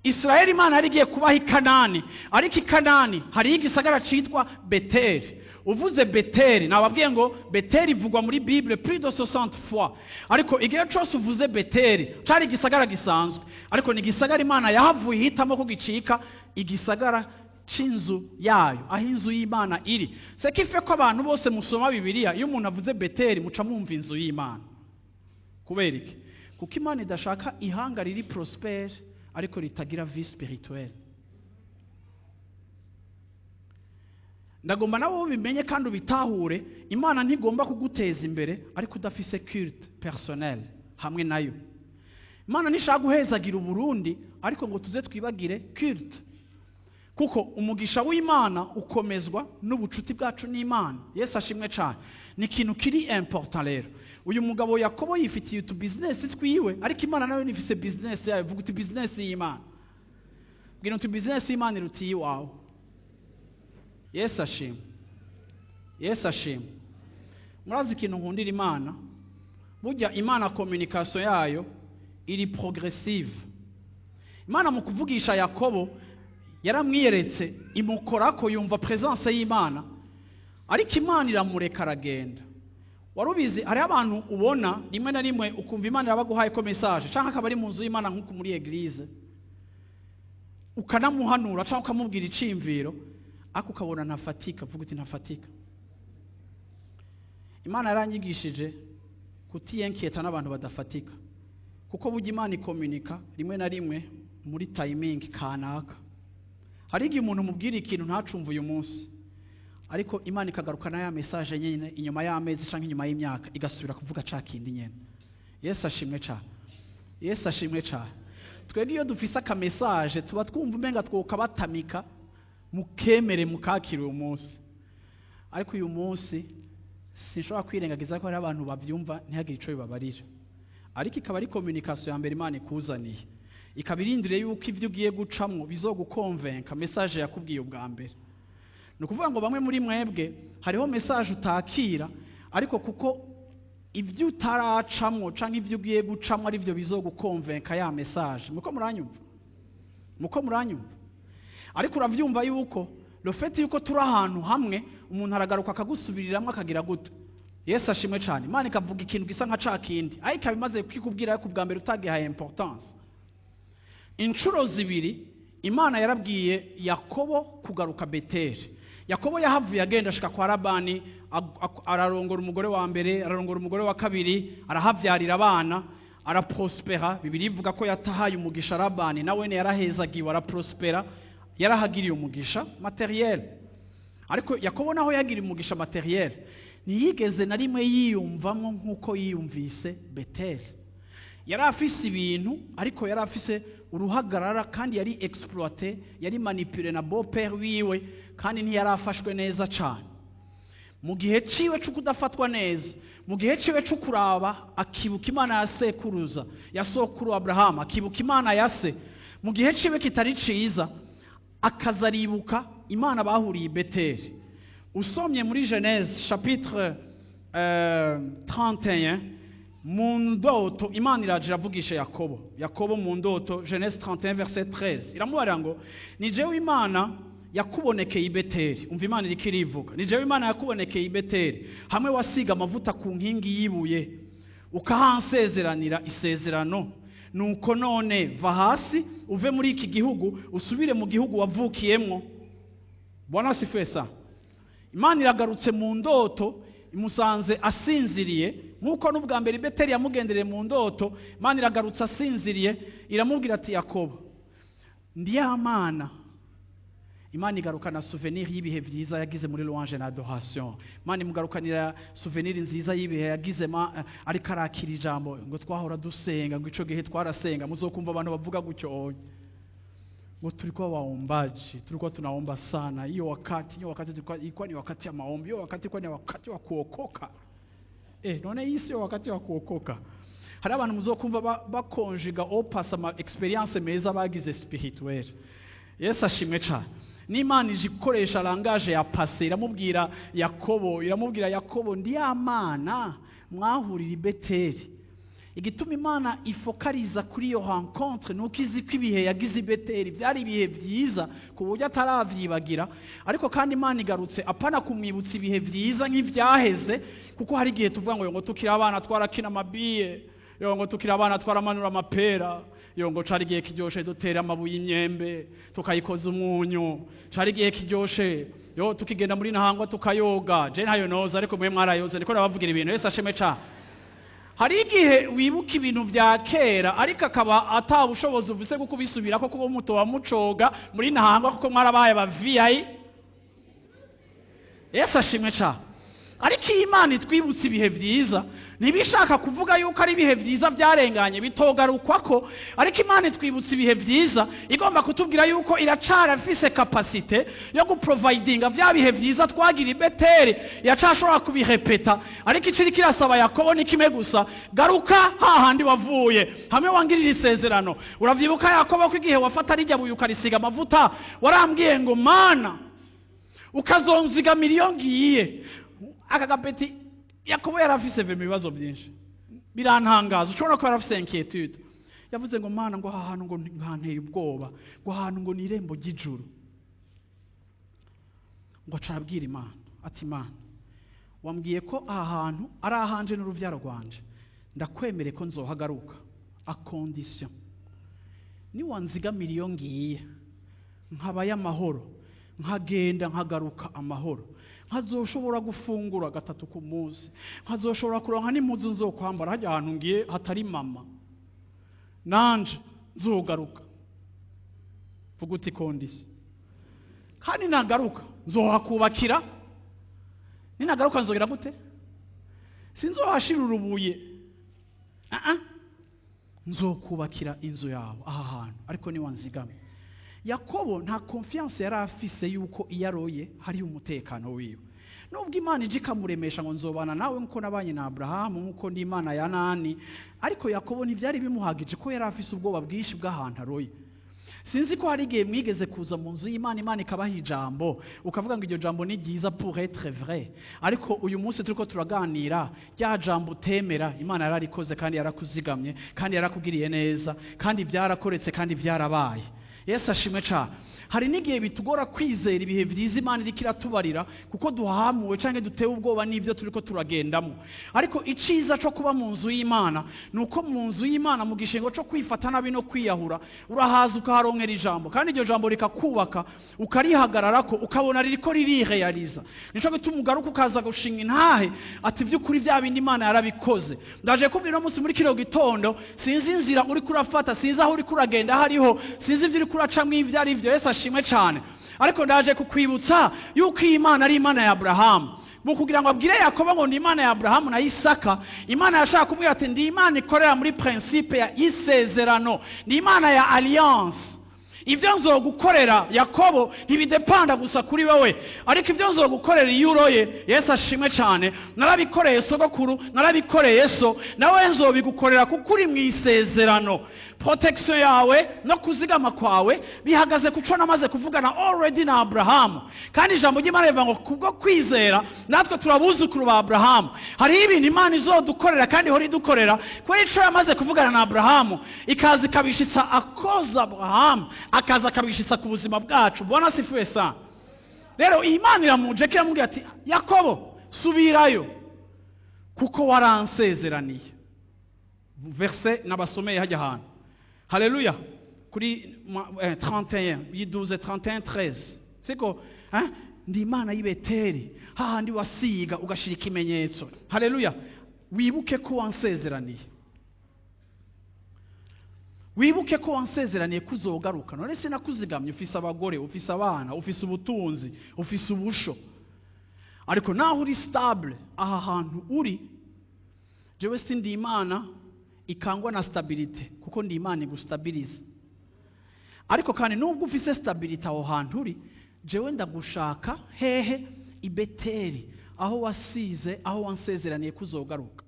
Israeli Imana yari igiye kubaha Ikanani, ariko Ikanani hariho igisagara citwa Beteli. Uvuze Beteli, nababwiye ngo Beteli ivugwa muri Bible plus de 60 fois, ariko igihe cose uvuze Beteli, cari igisagara gisanzwe, ariko ni igisagara Imana yahavuye ihitamo ko gicika igisagara c'inzu yayo, aho inzu y'Imana iri. Ce qui fait ko abantu bose musoma Bibiliya, iyo umuntu avuze Beteli muca mwumva inzu y'Imana. Kubera iki? Kuko Imana idashaka ihanga riri prospère ariko ritagira vie spirituelle. Ndagomba nawe ubimenye kandi ubitahure. Imana ntigomba kuguteza imbere ariko udafise culte personnel hamwe nayo. Imana ntishaka guhezagira Uburundi ariko ngo tuze twibagire culte, kuko umugisha w'Imana ukomezwa n'ubucuti bwacu n'Imana. Yesu ashimwe cyane. Ni ikintu kiri important. Rero uyu mugabo Yakobo yifitiye utu business twiwe, ariko Imana nayo nifise business yayo. Vuga uti business y'Imana. Bwira uti business y'Imana irutiye iwawe. Yesu ashimwe, Yesu ashimwe. Murazi ikintu nkundira Imana? Burya Imana communication yayo iri progressive. Imana mu kuvugisha Yakobo yaramwiyeretse, imukorako, yumva presence y'Imana, ariko Imana iramureka aragenda. Wari ubizi? Hariho abantu ubona rimwe na rimwe ukumva Imana irabaguhaye ko message, cyangwa akaba ari mu nzu y'Imana nk'uko muri église, ukanamuhanura cyangwa ukamubwira iciyumviro, ariko ukabona ntafatika. Vuga uti ntafatika. Imana yaranyigishije kutiyenketa n'abantu badafatika, kuko burya Imana ikomunika rimwe na rimwe muri timing kanaka. Hari igihe umuntu umubwira ikintu ntacumve uyu munsi, ariko Imana ikagaruka na ya message nyine inyuma y'amezi canke inyuma y'imyaka, igasubira kuvuga ca kindi nyene. Yesu ashimwe cane, Yesu ashimwe cane. Twebwe iyo dufise aka message tuba twumva umenga twokabatamika mukemere mukakira uyu munsi, ariko uyu munsi sinshobora kwirengagiza ko hari abantu bavyumva ntihagire ico bibabarira, ariko ikaba ari communication ya mbere Imana ikuzaniye, ikaba irindiriye yuko ivyo ugiye gucamwo bizogukonvenka message yakubwiye ubwa mbere. Ni ukuvuga ngo bamwe muri mwebwe hariho message utakira, ariko kuko ibyo utaracamwo canke ibyo ugiye gucamwo ari byo bizogukonvenka ya message. Muko muranyumva? Muko muranyumva? Ariko uravyumva yuko le fait yuko turi ahantu hamwe, umuntu aragaruka akagusubiriramwo, akagira gute? Yesu ashimwe cyane. Imana ikavuga ikintu gisa nka ca kindi, ariko ikaba imaze kukikubwira ariko ubwa mbere utagihaye importance. Inshuro zibiri Imana yarabwiye Yakobo kugaruka Beteli. Yakobo yahavuye agenda ashika kwa Labani, ararongora umugore wa mbere, ararongora umugore wa kabiri, arahavyarira abana, araprospera. Bibiliya ivuga ko yatahaye umugisha Labani, nawe yarahezagiwe, araprospera, yarahagiriye umugisha matériel. Ariko Yakobo naho yagiriye umugisha matériel, ntiyigeze na rimwe yiyumvamo nk'uko yiyumvise Beteli. Yari afise ibintu, ariko yari afise uruhagarara, kandi yari exploité, yari manipulé na beau-père wiwe, kandi ntiyari afashwe neza cyane. Mu gihe ciwe cyo kudafatwa neza, mu gihe ciwe cyo kuraba akibuka Imana ya sekuruza, ya sokuru Abrahamu, akibuka Imana ya se, mu gihe ciwe kitari ciza akazaribuka Imana bahuriye i Beteli. Usomye muri Genèse chapitre 31, mu ndoto Imana iraje iravugisha Yakobo. Yakobo mu ndoto, Genèse 31 verset 13, iramubarira ngo: "Ni jewe Imana yakubonekeye i Beteli." Umva, Imana iriko irivuga: "Ni jewe Imana yakubonekeye i Beteli, hamwe wasiga amavuta ku nkingi y'ibuye, ukahansezeranira isezerano. Nuko none va hasi, uve muri iki gihugu, usubire mu gihugu wavukiyemwo." Bwana asifiwe sana. Imana iragarutse mu ndoto, imusanze asinziriye, nk'uko n'ubwa mbere i Beteli yamugendereye mu ndoto. Imana iragarutse asinziriye, iramubwira ati: "Yakobo, ndi ya Mana." Imana igarukana souvenir y'ibihe byiza yagize muri louange na adoration. Imana imugarukanira souvenir nziza y'ibihe yagize ariko arakira ijambo, ngo twahora dusenga, ngo ico gihe twarasenga. Muzokumva abantu bavuga gutyo onye, ngo tulikuwa waombaji, tulikuwa tunaomba sana hiyo wakati. Hiyo wakati ilikuwa ni wakati ya maombi, hiyo wakati ilikuwa ni wakati wa kuokoka. None hii sio wakati wa kuokoka? Hari abantu muzokumva bakonjiga au passé ama expérience meza bagize spirituel. Yesu ashimwe cyane. N'Imana ije ikoresha langage ya passé, iramubwira Yakobo, iramubwira: "Yakobo, ndi ya Mana mwahurira i Beteli." Igituma Imana ifokaliza kuri iyo rencontre nuko izi ko ibihe yagize i Beteli byari ibihe byiza ku buryo ataravyibagira. Ariko kandi Imana igarutse apana kumwibutsa ibihe byiza nk'ivyaheze, kuko hari igihe tuvuga ngo tukiri abana twarakina amabiye, yo ngo tukiri abana twaramanura amapera, yo ngo cari igihe kiryoshe, dutera amabuye imyembe tukayikoza umunyu, cari igihe kiryoshe, yo tukigenda muri Ntahangwa tukayoga. Je ntayo noza, ariko mwe mwarayoze, niko nabavugira ibintu. Yesu ashimwe cane. Hari igihe wibuka ibintu vya kera, ariko akaba ata bushobozi ufise bwo kubisubirako, kuba muto wa mucoga muri Ntahangwa, kuko mwarabaye aba VI. Yesu ashimwe cane. Ariko iyo Imana itwibutsa ibihe vyiza, ntibishaka kuvuga yuko ari ibihe vyiza vyarenganye bitogarukwako, ariko Imana itwibutsa ibihe vyiza igomba kutubwira yuko iracarafise capacité yo guprovidinga vya bihe vyiza twagira i Beteli, iracashobora kubirepeta. Ariko iciri kirasaba Yakobo ni kimwe gusa: garuka hahandi wavuye, hamwe wangirira isezerano. Uravyibuka Yakobo, ko igihe wafata rijya buye ukarisiga amavuta, warambwiye ngo: 'Mana, ukazonzigamira iyo ngiye'? Aka gapeti Yakobo yari afise ibibazo byinshi, birantangaza. Ushobora kuba yarafise inquiétude. Yavuze ngo: "Mana, ngo aha hantu ngo nkanteye ubwoba, ngo ahantu ngo ni irembo ry'ijuru." Ngo aca arabwira Imana ati: "Imana, wambwiye ko aha hantu ari ahanje n'uruvyaro rwanje, ndakwemere ko nzohagaruka à condition niwanzigamira iyo ngiye, nkabayo amahoro, nkagenda nkagaruka amahoro, nkazoshobora gufungura gatatu ku munsi, nkazoshobora kuronka n'impuzu nzokwambara hajya ahantu ngiye hatari mama, nanje nzogaruka." Vuga uti: "Condition." Kandi nagaruka nzohakubakira. Ninagaruka nzogera gute? Sinzohashira urubuye, ah ah, nzokubakira inzu yawe aha hantu, ariko niwanzigame. Yakobo nta confiance yari afise yuko iyo aroye hariho umutekano wiwe, nubwo Imana ije ikamuremesha ngo: "Nzobana nawe nkuko nabanye na Aburahamu, nkuko ndi Imana ya nani." Ariko Yakobo ntibyari bimuhagije, ko yari afise ubwoba bwinshi bw'ahantu aroye. Sinzi ko hari igihe mwigeze kuza mu nzu y'Imana, Imana ikabaha ijambo, ukavuga ngo iryo jambo ni ryiza pour être vrai. Ariko uyu munsi turiko turaganira, rya jambo utemera, Imana yararikoze, kandi yarakuzigamye, kandi yarakugiriye neza, kandi byarakoretse, kandi byarabaye. Yesu ashimwe cyane. Hari n'igihe bitugora kwizera ibihe byiza Imana iriko iratubarira, kuko duhamuwe cyangwa dutewe ubwoba n'ibyo turiko turagendamo. Ariko iciza cyo kuba mu nzu y'Imana ni uko mu nzu y'Imana, mu gishingo cyo kwifata nabi no kwiyahura, urahaza ukaharonkera ijambo, kandi iryo jambo rikakubaka, ukarihagararako, ukabona ririko ririreyariza. Nico gituma ugaruka ukaza gushinga intahe ati: "By'ukuri bya bindi Imana yarabikoze." Ndaje kubwira uno munsi muri kino gitondo, sinzi inzira uriko urafata, sinzi aho uriko uragenda hariho, sinzi ibyo uriko uracamwo ibyo ari byo. Yesu ashimwe cyane. Ariko ndaje kukwibutsa yuko iyi Imana ari Imana ya Aburahamu. Mu kugira ngo abwire Yakobo ngo ni Imana ya Aburahamu na Isaka, Imana yashaka kumubwira ati: "Ndi Imana ikorera muri principe ya isezerano, ni Imana ya alliance. Ibyo nzogukorera, Yakobo, ntibidepanda gusa kuri wowe, ariko ibyo nzogukorera iyo uroye." Yesu ashimwe cyane. Narabikoreye sogokuru, narabikoreye so, nawe nzobigukorera kuko uri mu isezerano. Protection yawe no kuzigama kwawe bihagaze ku cyo namaze kuvugana already na Aburahamu. Kandi ijambo ry'Imana rivuga ngo kubwo kwizera natwe turabuzukuru ba Aburahamu. Hariho ibintu Imana izodukorera kandi ihora idukorera kubera ico yamaze kuvugana na Aburahamu, ikaza ikabishitsa akoza Aburahamu, akaza akabishitsa ku buzima bwacu. Bwana asifiwe sana. Rero iyi Imana iramuje ko iramubwira ati: "Yakobo, subirayo kuko waransezeraniye." Verset nabasomeye hajya ahantu, haleluya, kuri 31 yiduze 31 13, siko, hein? Ndi Imana y'Ibeteri, hahandi wasiga ugashira ikimenyetso. Haleluya. Wibuke ko wansezeraniye, wibuke ko wansezeraniye kuzogaruka. None sinakuzigamye? Ufise abagore, ufise abana, ufise ubutunzi, ufise ubusho, ariko naho uri stable aha hantu uri, jewe sindi Imana ikangwa na stabilité, kuko ndi Imana igustabiliza. Ariko kandi nubwo ufise stabilité aho hantu uri, jewe ndagushaka hehe? I Beteri, aho wasize, aho wansezeraniye kuzogaruka.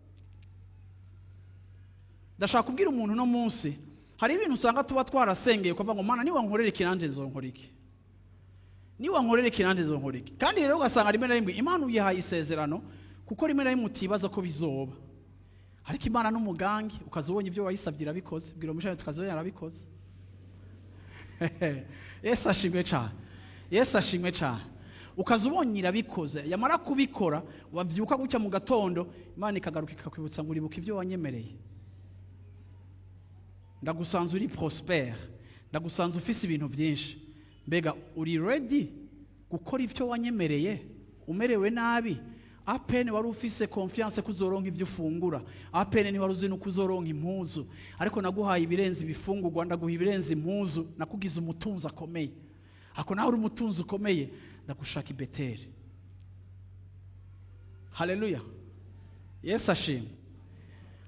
Ndashaka kubwira umuntu uno munsi, hari ibintu usanga tuba twarasengeye, ukavuga ngo: "Mana, niba nkorera iki nanjye nzonkora iki, niba nkorera iki nanjye nzonkora iki." Kandi rero ugasanga rimwe na rimwe Imana uyihaye isezerano, kuko rimwe na rimwe utibaza ko bizoba, ariko Imana n'umugangi, ukaza ubonye ibyo wayisabye irabikoze. Bwira umushani tukazobona yarabikoze. Yesu ashimwe cyane, Yesu ashimwe cyane. Ukaza ubonye irabikoze, yamara kubikora, wabyuka gutya mu gatondo, Imana ikagaruka ikakwibutsa ngo: "Uribuka ibyo wanyemereye? Ndagusanze uri prospère, ndagusanze ufise ibintu byinshi. Mbega uri ready gukora ibyo wanyemereye umerewe nabi? À peine wari ufise confiance ko uzoronka ibyo ufungura, à peine ntiwari uzi nuko uzoronka impuzu, ariko naguhaye ibirenze ibifungurwa, ndaguha ibirenze impuzu, nakugize umutunzi akomeye. Ako nawe uri umutunzi ukomeye, ndagushaka i Beteri." Haleluya, Yesu ashimwe.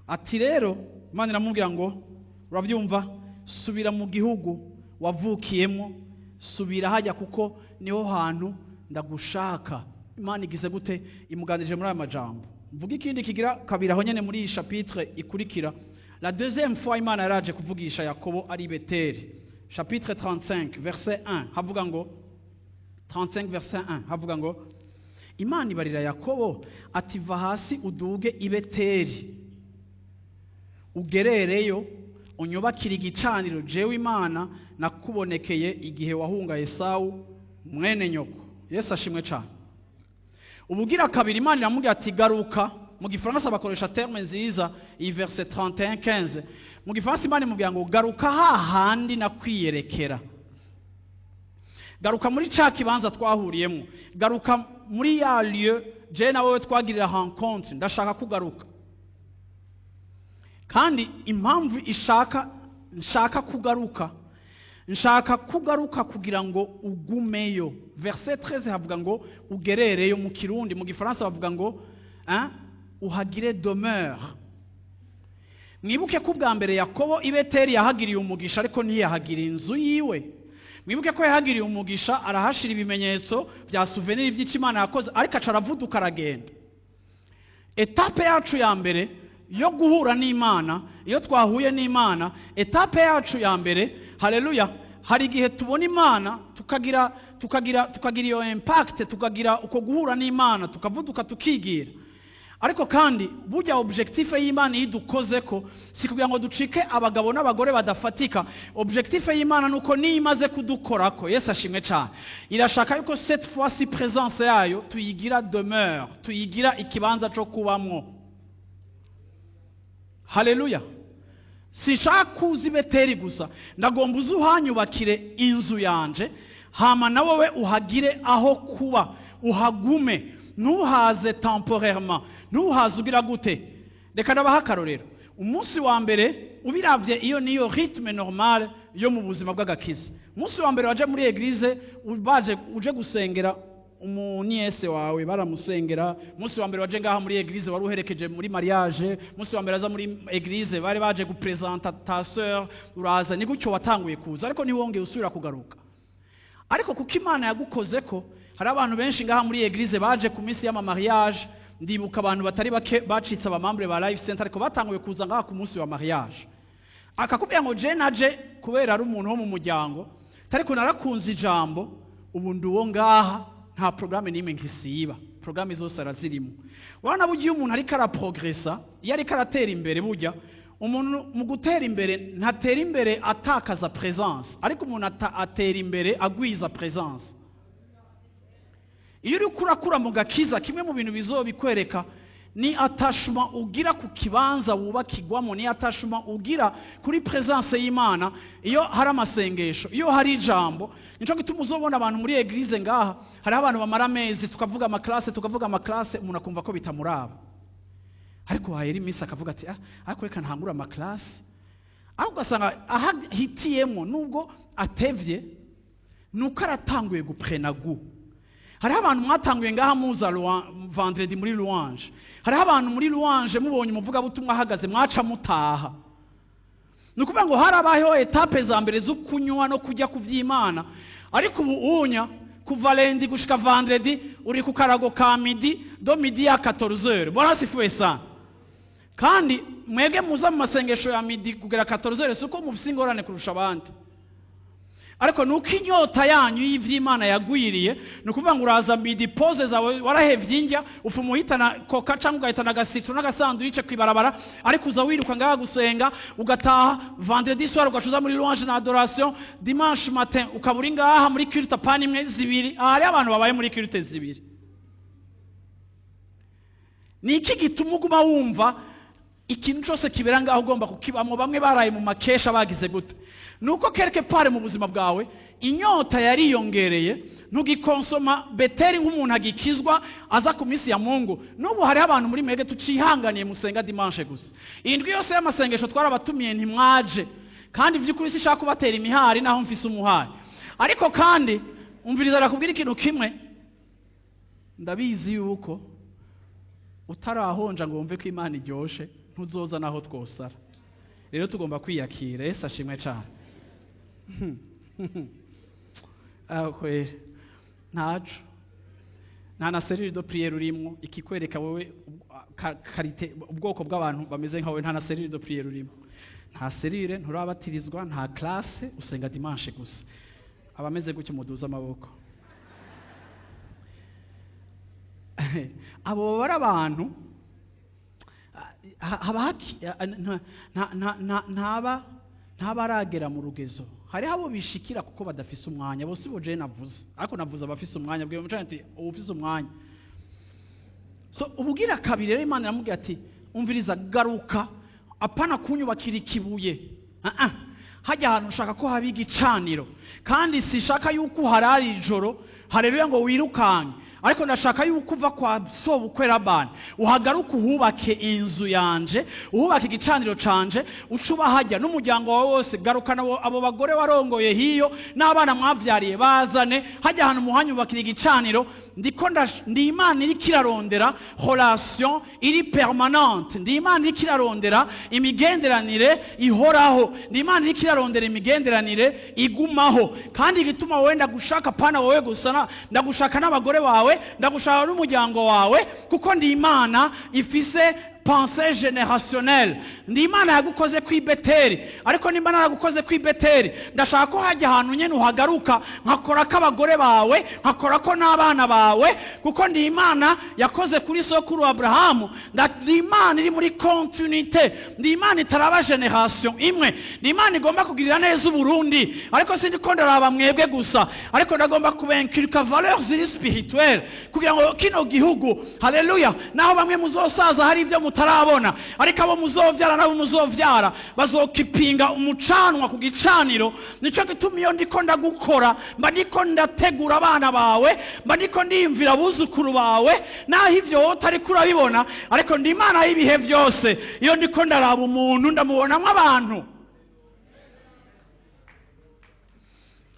Ati rero Imana iramubwira ngo: "Urabyumva, subira mu gihugu wavukiyemo, subira hajya kuko niho hantu ndagushaka." Imana igize gute? Imuganirije muri aya majambo. Mvuga ikindi kigira kabiri aho nyene muri iyi chapitre ikurikira. La deuxième fois Imana yaraje kuvugisha Yakobo ari i Beteri. Chapitre 35 verset 1 havuga ngo, 35 verset 1 havuga ngo: Imana ibarira Yakobo ati: "Va hasi uduge i Beteri, ugerereyo, unyubakire igicaniro, jewe Imana nakubonekeye igihe wahunga Esawu mwene nyoko." Yesu ashimwe cyane. Ubugira kabiri Imana iramubwira ati: "Garuka." Mu Gifaransa bakoresha terme nziza iyi, verset 31 15. Mu Gifaransa Imana imubwira ngo: "Garuka hahandi nakwiyerekera, garuka muri ca kibanza twahuriyemo, garuka muri ya lieu je na wewe twagirira rencontre. Ndashaka kugaruka." Kandi impamvu ishaka nshaka kugaruka, nshaka kugaruka kugira ngo ugumeyo. Verset 13 havuga ngo ugerereyo mu Kirundi, mu Gifaransa bavuga ngo, hein, uhagire demeure. Mwibuke ko ubwa mbere Yakobo i Beteri yahagiriye umugisha, ariko ntiyahagira inzu yiwe. Mwibuke ko yahagiriye umugisha, arahashira ibimenyetso bya souvenir by'icyo Imana yakoze, ariko aca aravuduka aragenda. Étape yacu ya mbere yo guhura n'Imana, iyo twahuye n'Imana, étape yacu ya mbere, haleluya, hari igihe tubona Imana, tukagira iyo impact, tukagira uko guhura n'Imana, tukavuduka tukigira. Ariko kandi burya objectif y'Imana iyo idukoze ko si kugira ngo ducike abagabo n'abagore badafatika. Objectif y'Imana nuko niyo imaze kudukorako, Yesu ashimwe cyane, irashaka yuko cette fois ci présence yayo tuyigira demeure, tuyigira ikibanza cyo kubamwo. Haleluya. Sinshaka kuza i Beteri gusa, ndagomba uze uhanyubakire inzu yanje, hama na wowe uhagire aho kuba, uhagume, ntuhaze temporairement, ntuhaze ugira gute. Reka ndabaha akarorero. Umunsi wa mbere ubiravye, iyo niyo rythme normale yo mu buzima bw'agakiza. Umunsi wa mbere waje muri église, baje uje gusengera umu nièce wawe, baramusengera. Umunsi wa mbere waje ngaha muri église, wari uherekeje muri mariage. Umunsi wa mbere aza muri église, bari baje gupresenta ta sœur, uraza. Ni gutyo watanguye kuza, ariko ntiwongeye usubira kugaruka. Ariko kuko Imana yagukoze ko, hari abantu benshi ngaha muri église baje ku minsi y'ama mariage. Ndibuka abantu batari bake bacitse aba membres ba Life Center, ariko batanguye kuza ngaha ku munsi wa mariage. Akakubwira ngo je naje kubera ari umuntu wo mu muryango, ariko narakunze ijambo, ubu ndi uwo ngaha, nta programme n'imwe nkisiba, programme zose arazirimo. Urabona burya iyo umuntu ariko araprogressa, iyo ariko aratera imbere, burya umuntu mu gutera imbere ntatera imbere atakaza présence, ariko umuntu atera imbere agwiza présence. Iyo uriko urakura mu gakiza, kimwe mu bintu bizobikwereka ni attachement ugira ku kibanza wubakigwamo, ni attachement ugira kuri présence y'Imana. Iyo hari amasengesho, iyo hari ijambo, nico gituma uzobona abantu muri église ngaha, hariho abantu bamara amezi tukavuga amaclasse, tukavuga amaclasse, umuntu akumva ko bitamuraba, ariko hahera iminsi akavuga ati: "Ah, ariko reka ntangure amaclasse." Ariko ugasanga ahitiyemo, nubwo atevye, nuko aratanguye guprena goût. Hariho abantu mwatanguye ngaha muza vendredi muri louange. Hariho abantu muri louange mubonye umuvugabutumwa ahagaze mwaca mutaha. Ni ukuvuga ngo harabayeho étapes za mbere zo kunywa no kujya ku vy'Imana, ariko ubu unya kuva lundi gushika vendredi uri ku karago ka midi, de midi ya 14h. Bwana asifiwe sana. Kandi mwebwe muza mu masengesho ya midi kugera 14h, si uko mufise ingorane kurusha abandi, ariko nuko inyota yanyu y'ivy'Imana yagwiriye. Ni ukuvuga ngo uraza midi, pause zawe warahevye indya, ufuma uhitana Coca cyangwa ugahitana agasitro n'agasandwiche kw'ibarabara, ariko uza wiruka ngaha gusenga, ugataha vendredi soir ugacuza muri louange na adoration, dimanche matin ukaba uri ngaha muri culte, apana imwe, zibiri. Aha hariho abantu babaye muri culte zibiri. Ni iki gituma uguma wumva ikintu cyose kibera ngaho ugomba kukibamo? Bamwe baraye mu makesha, bagize gute? Nuko quelque part mu buzima bwawe inyota yariyongereye, ntugikonsoma Beteri nk'umuntu agikizwa aza ku minsi ya Mungu. N'ubu hariho abantu muri mwebwe tucihanganiye musenga dimanche gusa. Indwi yose y'amasengesho twarabatumiye, ntimwaje. Kandi by'ukuri sishaka kubatera imihari naho mfise umuhari, ariko kandi umviriza, nakubwira ikintu kimwe: ndabizi yuko utarahonja ngo wumve ko Imana iryoshe, ntuzoza naho twosara. Rero tugomba kwiyakira. Yesu ashimwe cyane. Aho kwera ntaco, nta na cellule de prière urimwo. Ikikwereka wowe qualité, ubwoko bw'abantu bameze nkawe: nta na cellule de prière urimo, nta cellule, nturabatirizwa, nta classe, usenga dimanche gusa. Abameze gutyo muduze amaboko. Abo bari abantu haba ntaba aragera mu rugezo. Hariho abo bishikira kuko badafise umwanya, bose bo je navuze, ariko navuze abafise umwanya. Bwiye umucana ati uba ufise umwanya. So ubugira kabiri rero, Imana iramubwira ati: "Umviriza, garuka, apana kunyubakira ikibuye. Ah ah, hajya ahantu ushaka ko haba igicaniro, kandi sishaka yuko uharara ijoro hareruye ngo wirukanke, ariko ndashaka yuko uva kwa sobukwe Labani uhagaruka, uhubake inzu yanje, uhubake igicaniro canje, uce uba hajya n'umuryango wawe wose. Garukana abo bagore warongoye hiyo n'abana mwavyariye, bazane hajya ahantu muhanyubakira igicaniro. Ndiko ndi Imana iriko irarondera relation iri permanente, ndi Imana iriko irarondera imigenderanire ihoraho, ndi Imana iriko irarondera imigenderanire igumaho. Kandi igituma wowe ndagushaka, pana wowe gusa, ndagushaka n'abagore bawe, ndagushaka n'umuryango wawe, kuko ndi Imana ifise pensée générationnelle. Ndi Imana yagukoze ku Ibeteri, ariko nimba naragukoze ku Ibeteri, ndashaka ko hajya ahantu nyene uhagaruka, nkakora ko abagore bawe, nkakora ko n'abana bawe, kuko ndi Imana yakoze kuri sokuru Aburahamu. Ndi Imana iri muri continuité, ndi Imana itaraba génération imwe, ndi Imana igomba kugirira neza Uburundi, ariko sindi ko ndaraba mwebwe gusa, ariko ndagomba kubenculqua valeurs ziri spirituelles kugira ngo kino gihugu, haleluya, naho bamwe muzosaza hari ibyo mutarabona, ariko abo muzovyara nabo muzovyara bazokipinga umucanwa ku gicaniro. Nico gituma iyo ndiko ndagukora mba ndiko ndategura abana bawe, mba ndiko ndiyumvira abuzukuru bawe, naho ivyo wowe utariko urabibona, ariko ndi Imana y'ibihe byose. Iyo ndiko ndaraba umuntu ndamubonamwo abantu."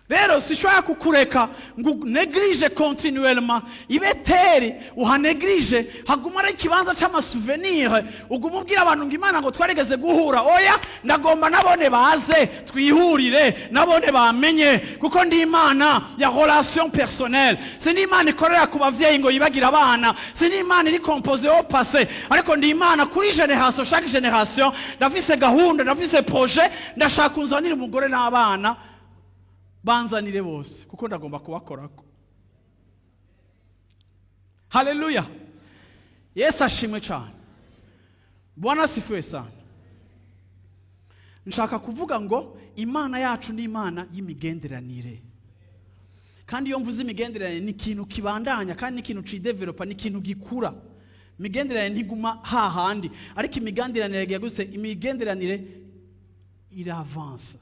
Rero sishobora kukureka ngo néglige continuellement ibeteri, uhanéglige, haguma ari ikibanza c'amasouvenir, uguma ubwira abantu ngo Imana ngo twarigeze guhura. Oya, ndagomba nabone baze twihurire, nabone bamenye, kuko ndi Imana ya relation personnelle. Sindi Imana ikorera ku bavyeyi ngo yibagire abana, sindi Imana iri composée au passé, ariko ndi Imana kuri génération, chaque génération. Ndafise gahunda, ndafise projet, ndashaka unzanire umugore n'abana, banzanire bose, kuko ndagomba kubakorako. Haleluya, Yesu ashimwe cyane. Bwana asifiwe sana. Nshaka kuvuga ngo Imana yacu ni Imana y'imigenderanire, kandi iyo mvuze imigenderanire, ni ikintu kibandanya, kandi ni ikintu cidéveloppa, ni ikintu gikura. Imigenderanire ntiguma hahandi, ariko imigenderanire yagutse, imigenderanire iravansa.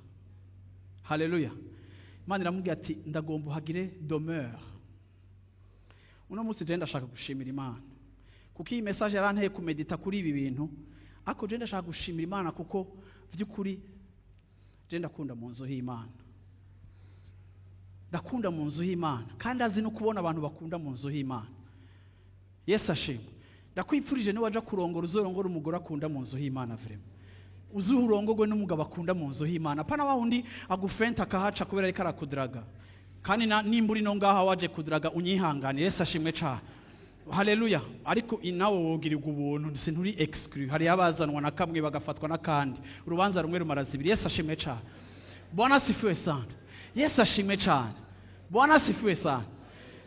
Haleluya. Imana iramubwira ati: "Ndagomba uhagire demeure." Uno munsi je ndashaka gushimira Imana, kuko iyi message yaranteye kumédita kuri ibi bintu. Ariko je ndashaka gushimira Imana kuko vy'ukuri je ndakunda mu nzu y'Imana, ndakunda mu nzu y'Imana, kandi azi no kubona abantu bakunda mu nzu y'Imana. Yesu ashimwe. Ndakwipfurije, niwaja kurongora, uzorongora umugore akunda mu nzu y'Imana. Vraiment, uzuhe urongorwe n'umugabo akunda mu nzu y'Imana, pana wa wundi agufenta akahaca kubera ariko arakudaraga. Kandi nimba uri no ngaha waje kudaraga, unyihangane. Yesu ashimwe cane. Haleluya. Ariko nawe wogirirwa ubuntu, sinturi exclu. Hari abazanwa na kamwe bagafatwa n'akandi, urubanza rumwe rumara zibiri. Yesu ashimwe cane. Bwana asifiwe sana. Yesu ashimwe cane. Bwana asifiwe sana.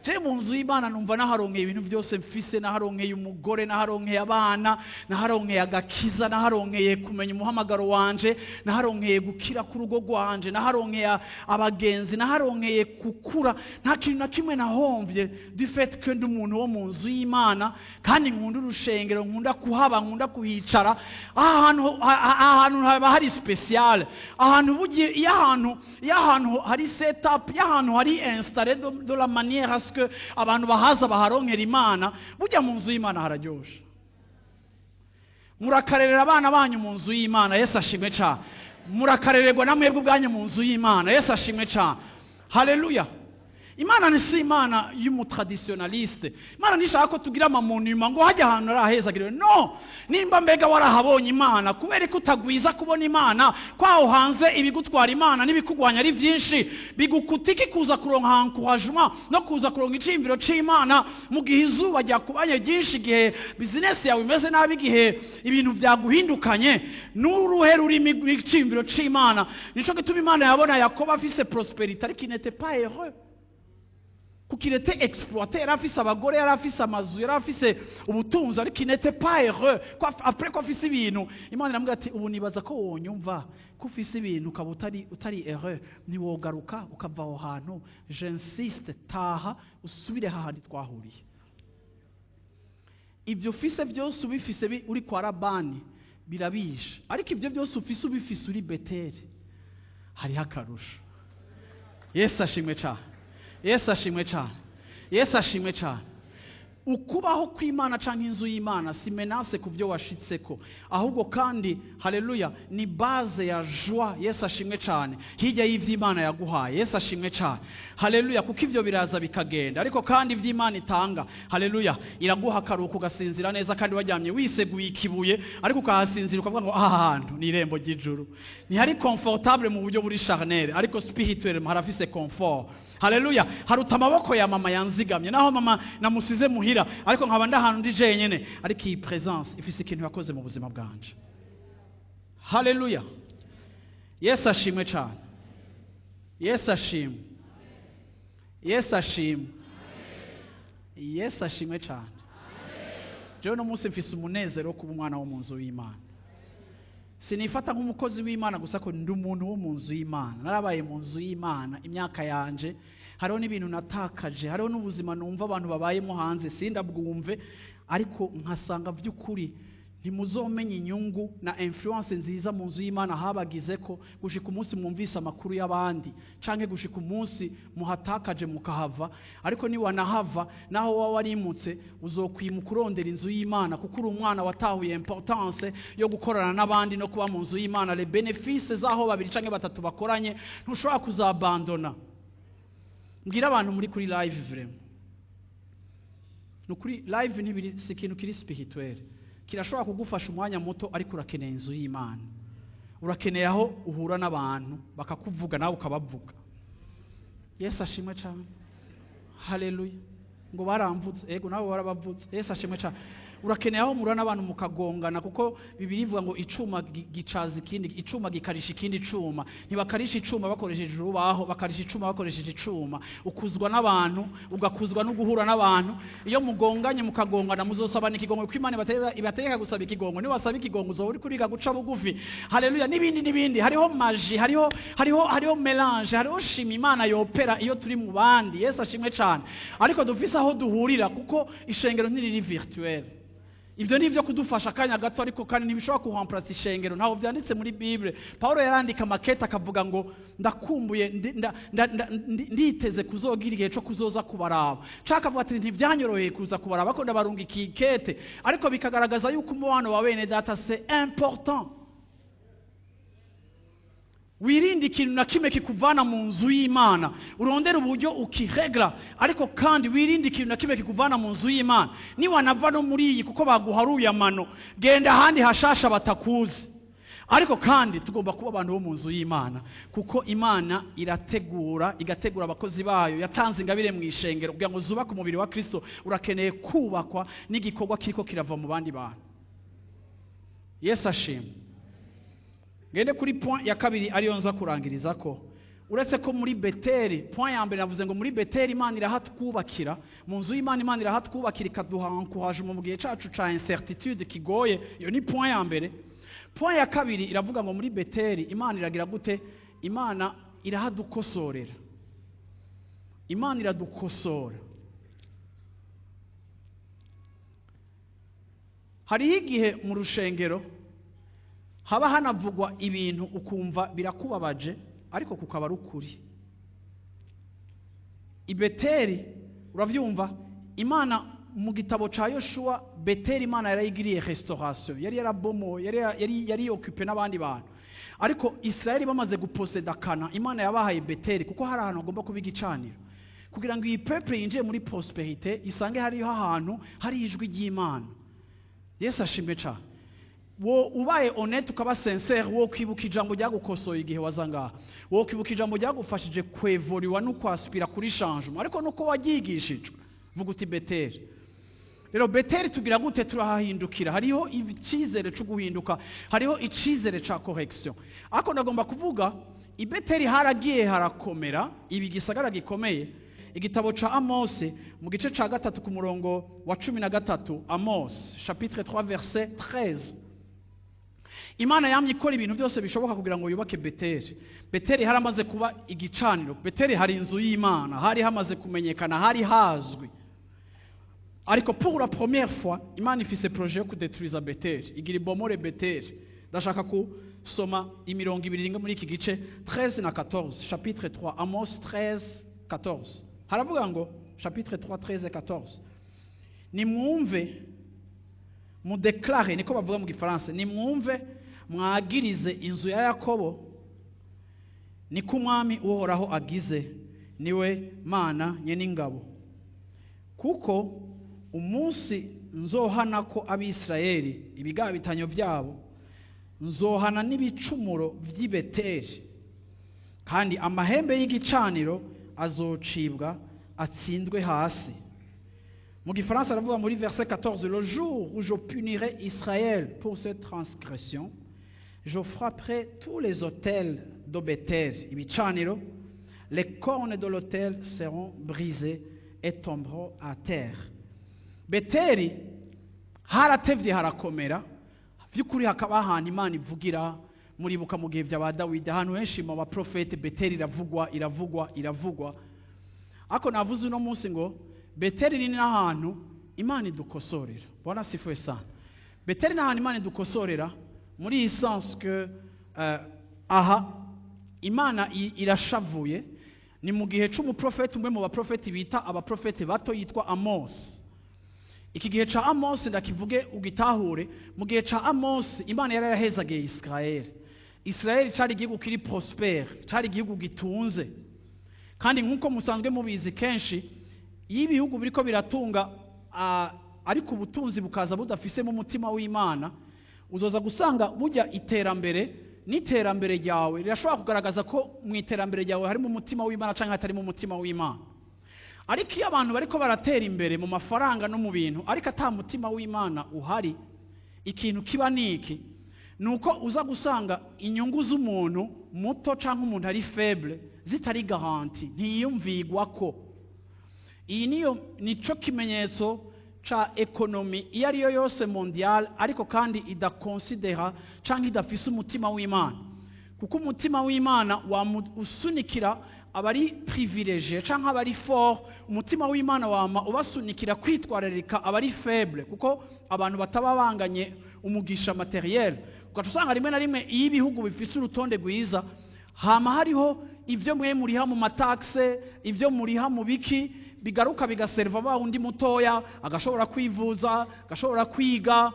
Je mu nzu y'Imana numva naharonkeye ibintu byose mfise: naharonkeye umugore, naharonkeye abana, naharonkeye agakiza, naharonkeye kumenya umuhamagaro wanje, naharonkeye gukira k'urugo rwanje, naharonkeye abagenzi, naharonkeye gukura. Nta kintu na kimwe nahomvye du fait que ndi umuntu wo mu nzu y'Imana, kandi nkunda urushengero, nkunda kuhaba, nkunda kuhicara. Aha hantu haba hari spécial, ahantu bugiye, iyo ahantu hari setup, iyo ahantu hari installé de la manière à ce que abantu bahaza baharonkera Imana. Burya mu nzu y'Imana hararyoshe. Murakarerera abana banyu mu nzu y'Imana. Yesu ashimwe cyane. Murakarererwa na mwebwe ubwanyu mu nzu y'Imana. Yesu ashimwe cyane. Haleluya. Imana ni si Imana y'umutraditionaliste. Imana ntishaka ko tugira amamonuments ngo hajya ahantu arahezagiriwe. No nimba mbega warahabonye Imana, kubera ko utagwiza kubona Imana kwaho hanze, ibigutwara Imana n'ibikugwanya ari byinshi, bigukuta iki kuza kuronka encouragement no kuza kuronka iciyumviro c'Imana mu gihe izuba ryakubanye ryinshi, igihe bizinesi yawe imeze nabi, igihe ibintu byaguhindukanye? N'uruhe rurimi rw'iciyumviro c'Imana? Nico gituma Imana yabona Yakobo afise prospérité, ariko il n'était pas heureux, kuko il était exploité. Yari afise abagore, yari afise amazu, yari afise ubutunzi, ariko il n'était pas heureux. Après ko afise ibintu, Imana iramubwira ati: "Ubu nibaza ko wonyumva ko ufise ibintu ukaba utari heureux, ntiwogaruka ukava aho hantu? J'insiste, taha usubire hahandi twahuriye." Ibyo ufise byose ubifise uri kwa Labani birabishe, ariko ibyo byose ufise ubifise uri Beteri, hariho akarusho. Yesu ashimwe cyane. Yesu ashimwe cyane. Yesu ashimwe cyane. Ukubaho kw'Imana canke inzu y'Imana si menace ku byo washitseko, ahubwo kandi, haleluya, ni base ya joie. Yesu ashimwe cyane. Hirya y'ivy'Imana yaguhaye. Yesu ashimwe cyane. Haleluya. Kuko ivyo biraza bikagenda, ariko kandi ivy'Imana itanga, haleluya, iraguha akaruhuko, ugasinzira neza, kandi waryamye wiseguye ikibuye, ariko ukahasinzira ukavuga ngo aha hantu ni irembo ry'ijuru. Ntihari confortable mu buryo buri charnel, ariko spirituel harafise confort. Haleluya. Haruta amaboko ya mama yanzigamye, naho mama namusize muhira, ariko nkaba ndi ahantu ndi jenyene, ariko iyi présence ifise ikintu yakoze mu buzima bwanje. Haleluya. Yesu ashimwe cyane. Yesu ashimwe. Yesu ashimwe. Yesu ashimwe cyane. Jewe no munsi mfise umunezero wo kuba umwana wo mu nzu y'Imana. Sinifata nk'umukozi w'Imana gusa, ko ndi umuntu wo mu nzu y'Imana. Narabaye mu nzu y'Imana imyaka yanje. Hariho n'ibintu natakaje, hariho n'ubuzima numva abantu babayemo hanze sindabwumve, ariko nkasanga by'ukuri ntimuzomenya inyungu na influence nziza mu nzu y'Imana habagize ko gushika umunsi mwumvise amakuru y'abandi, canke gushika umunsi muhatakaje mukahava. Ariko niwanahava, naho waba warimutse, uzokwimuka urondera inzu y'Imana, kuko uri umwana watahuye importance yo gukorana n'abandi no kuba mu nzu y'Imana. Les bénéfices z'aho babiri canke batatu bakoranye ntushobora kuzabandona. Mbwira abantu muri kuri live, vraiment, nukuri live ntibiri, si ikintu kiri spirituel. Kirashobora kugufasha umwanya muto, ariko urakeneye inzu y'Imana, urakeneye aho uhura n'abantu bakakuvuga, nawe ukabavuga. Yesu ashimwe cyane, haleluya. Ngo baramvutse, ego, nawe warabavutse. Yesu ashimwe cyane. Urakeneye aho muhura n'abantu mukagongana, kuko Bibiliya ivuga ngo icuma gicaza ikindi, icuma gikarisha ikindi cuma. Ntibakarisha icuma bakoresheje urubaho, bakarisha icuma bakoresheje icuma. Ukuzwa n'abantu, ugakuzwa no guhura n'abantu. Iyo mugonganye, mukagongana, muzosabana ikigongo, kuko Imana ibategeka gusaba ikigongo. Niba wasaba ikigongo, uzoba uri kuriga guca bugufi, haleluya, n'ibindi n'ibindi. Hariho magie, hariho mélange, hariho chimie Imana yopera iyo turi mu bandi. Yesu ashimwe cyane. Ariko dufise aho duhurira, kuko ishengero ntiriri virtuel. Ibyo ni ibyo kudufasha akanya gato, ariko kandi ntibishobora kuremplaça ishengero. Ntabwo byanditse muri Bible. Paul yarandika makete akavuga ngo ndakumbuye, nditeze kuzogira igihe cyo kuzoza kubaraba. Nshaka avuga ati ntibyanyoroheye kuza kubaraba, ko ndabarunga ikikete, ariko bikagaragaza yuko umubano wa bene data, c'est important. Wirinde ikintu na kimwe kikuvana mu nzu y'Imana. Urondere uburyo ukiregla, ariko kandi wirinde ikintu na kimwe kikuvana mu nzu y'Imana. Niwanava no muri iyi kuko baguharuye amano, genda ahandi hashasha batakuzi. Ariko kandi tugomba kuba abantu bo mu nzu y'Imana, kuko Imana irategura, igategura abakozi bayo. Yatanze ingabire mu ishengero kugira ngo zubake umubiri wa Kristo. Urakeneye kubakwa n'igikorwa kiriko kirava mu bandi bantu. Yesu ashimwe. Ngende kuri point ya kabiri, ariyo nza kurangiriza ko. Uretse ko muri Beteli, point ya mbere navuze ngo muri Beteli Imana irahatwubakira, mu nzu y'Imana Imana irahatwubakira, ikaduha encouragement mu gihe cacu ca incertitude kigoye. Iyo ni point ya mbere. Point ya kabiri iravuga ngo muri Beteli Imana iragira gute? Imana irahadukosorera, Imana iradukosora. Hariho igihe mu rushengero haba hanavugwa ibintu ukumva birakubabaje, ariko kukaba ari ukuri. I Beteli, uravyumva, Imana mu gitabo ca Yoshuwa, Beteli Imana yarayigiriye restauration. Yari yarabomoye, yari occupé n'abandi bantu, ariko Israeli bamaze guposeda Kana, Imana yabahaye Beteli, kuko hari ahantu hagomba kuba igicaniro, kugira ngo iyi peuple yinjiye muri prospérité isange hariho ahantu hari ijwi ry'Imana. Yesu ashimwe cyane. Wo ubaye honnête, ukaba sincère, wo kwibuka ijambo ryagukosoye igihe waza ngaha, wo kwibuka ijambo ryagufashije kwevoriwa no kwaspira kuri changement, ariko nuko waryigishijwe. Vuga uti Beteli. Rero Beteli tugira gute? Turahahindukira. Hariho icyizere cyo guhinduka, hariho icyizere ca correction. Ariko ndagomba kuvuga, i Beteli haragiye harakomera, ibi gisagara gikomeye. Igitabo ca Amose mu gice ca 3 ku murongo wa 13, Amos chapitre 3 verset 13. Imana yamye ikora ibintu byose bishoboka kugira ngo yubake Beteli. Beteli haramaze kuba igicaniro, Beteli hari inzu y'Imana, hari hamaze kumenyekana, hari hazwi. Ariko pour la première fois Imana ifise projet yo kudetruiza Beteli, igira ibomore Beteli. Ndashaka kusoma imirongo ibiri iri muri iki gice, 13 na 14, chapitre 3, Amos 13 14. Haravuga ngo, chapitre 3, 13 et 14: "Nimwumve, mudeklare," niko bavuga mu Gifaransa, "nimwumve mwagirize inzu ya Yakobo, niko Umwami Uhoraho agize, niwe Mana nyen'ingabo, kuko umunsi nzohana ko Abisirayeli ibigabitanyo byabo, nzohana n'ibicumuro vy'i Beteli, kandi amahembe y'igicaniro azocibwa atsindwe hasi." Mu Gifaransa aravuga muri verset 14: "Le jour où je punirai Israël pour cette transgression, je frapperai tous les autels de Bethel, ibicaniro, les cornes de l'autel seront brisées et tomberont à terre." Beteli haratevye harakomera by'ukuri, hakaba ahantu Imana ivugira. Muribuka mu gihe bya Dawidi, ahantu henshi mu baprofete Beteli iravugwa, iravugwa, iravugwa. Ariko navuze uno munsi ngo Beteli ni n'ahantu Imana idukosorera. Bwana asifiwe sana. Beteli ni ahantu Imana idukosorera muri iyi sens que aha Imana irashavuye. Ni mu gihe c'umuprofeti, umwe mu baprofeti bita abaprofeti bato, yitwa Amos. Iki gihe ca Amos ndakivuge ugitahure. Mu gihe ca Amos, Imana yari yarahezagiye Israel. Israel cari igihugu kiri prospère, cari igihugu gitunze. Kandi nk'uko musanzwe mubizi, kenshi iyo ibihugu biriko biratunga, ariko ubutunzi bukaza budafisemo umutima w'Imana, uzoza gusanga burya iterambere n'iterambere ryawe rirashobora kugaragaza ko mu iterambere ryawe harimo umutima w'Imana cyangwa hatarimo umutima w'Imana. Ariko iyo abantu bariko baratera imbere mu mafaranga no mu bintu, ariko ata mutima w'Imana uhari, ikintu kiba ni iki? Ni uko uza gusanga inyungu z'umuntu muto cyangwa umuntu ari faible zitari garantie, ntiyiyumvigwa ko iyi niyo nico kimenyetso ca économie iyo ariyo yose mondiale, ariko kandi idakonsidera canke idafise umutima w'Imana. Kuko umutima w'Imana usunikira abari privilégié canke abari fort. Umutima w'Imana wama ubasunikira kwitwararika abari faible, kuko abantu bataba banganye umugisha matériel. Ugaca usanga rimwe na rimwe iyo ibihugu bifise urutonde rwiza, hama hariho ivyo mwe muriha mu ma taxes, ivyo muriha mu biki, bigaruka bigaserva ba undi mutoya, agashobora kwivuza, agashobora kwiga,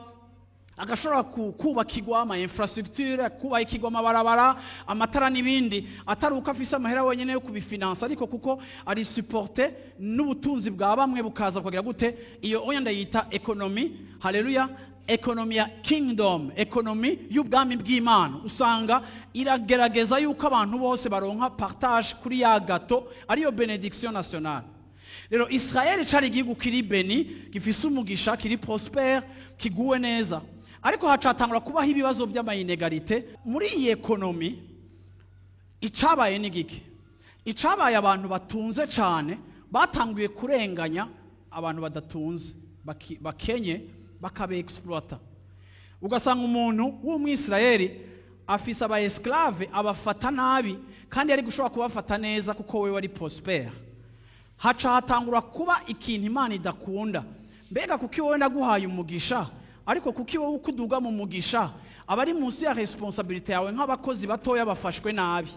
agashobora kubakirwa ama infrastructure, kubakirwa amabarabara, amatara n'ibindi, atari uko afise amahera wenyene yo kubifinansa, ariko kuko ari supporté n'ubutunzi bwa bamwe, bukaza bukagira gute. Iyo oya ndayita économie, haleluya, économie ya kingdom, économie y'ubwami bw'Imana. Usanga iragerageza yuko abantu bose baronka partage kuri ya gâteau, ariyo bénédiction nationale. Rero Israel cari igihugu kiri béni, gifise umugisha, kiri prospère, kiguwe neza, ariko hacatangura kubaho ibibazo by'ama inégalités muri iyi économie. Icabaye ni giki? Icabaye, abantu batunze cane batanguye kurenganya abantu badatunze, bakenye, bakabe exploita. Ugasanga umuntu w'Umwisirayeli afise aba esclave, abafata nabi, kandi yari gushobora kubafata neza kuko we wari prospère. Haca hatangura kuba ikintu Imana idakunda. Mbega kuki wowe ndaguhaye umugisha, ariko kuki wowe uko uduga mu mugisha, abari munsi ya responsabilité yawe nk'abakozi batoya bafashwe nabi?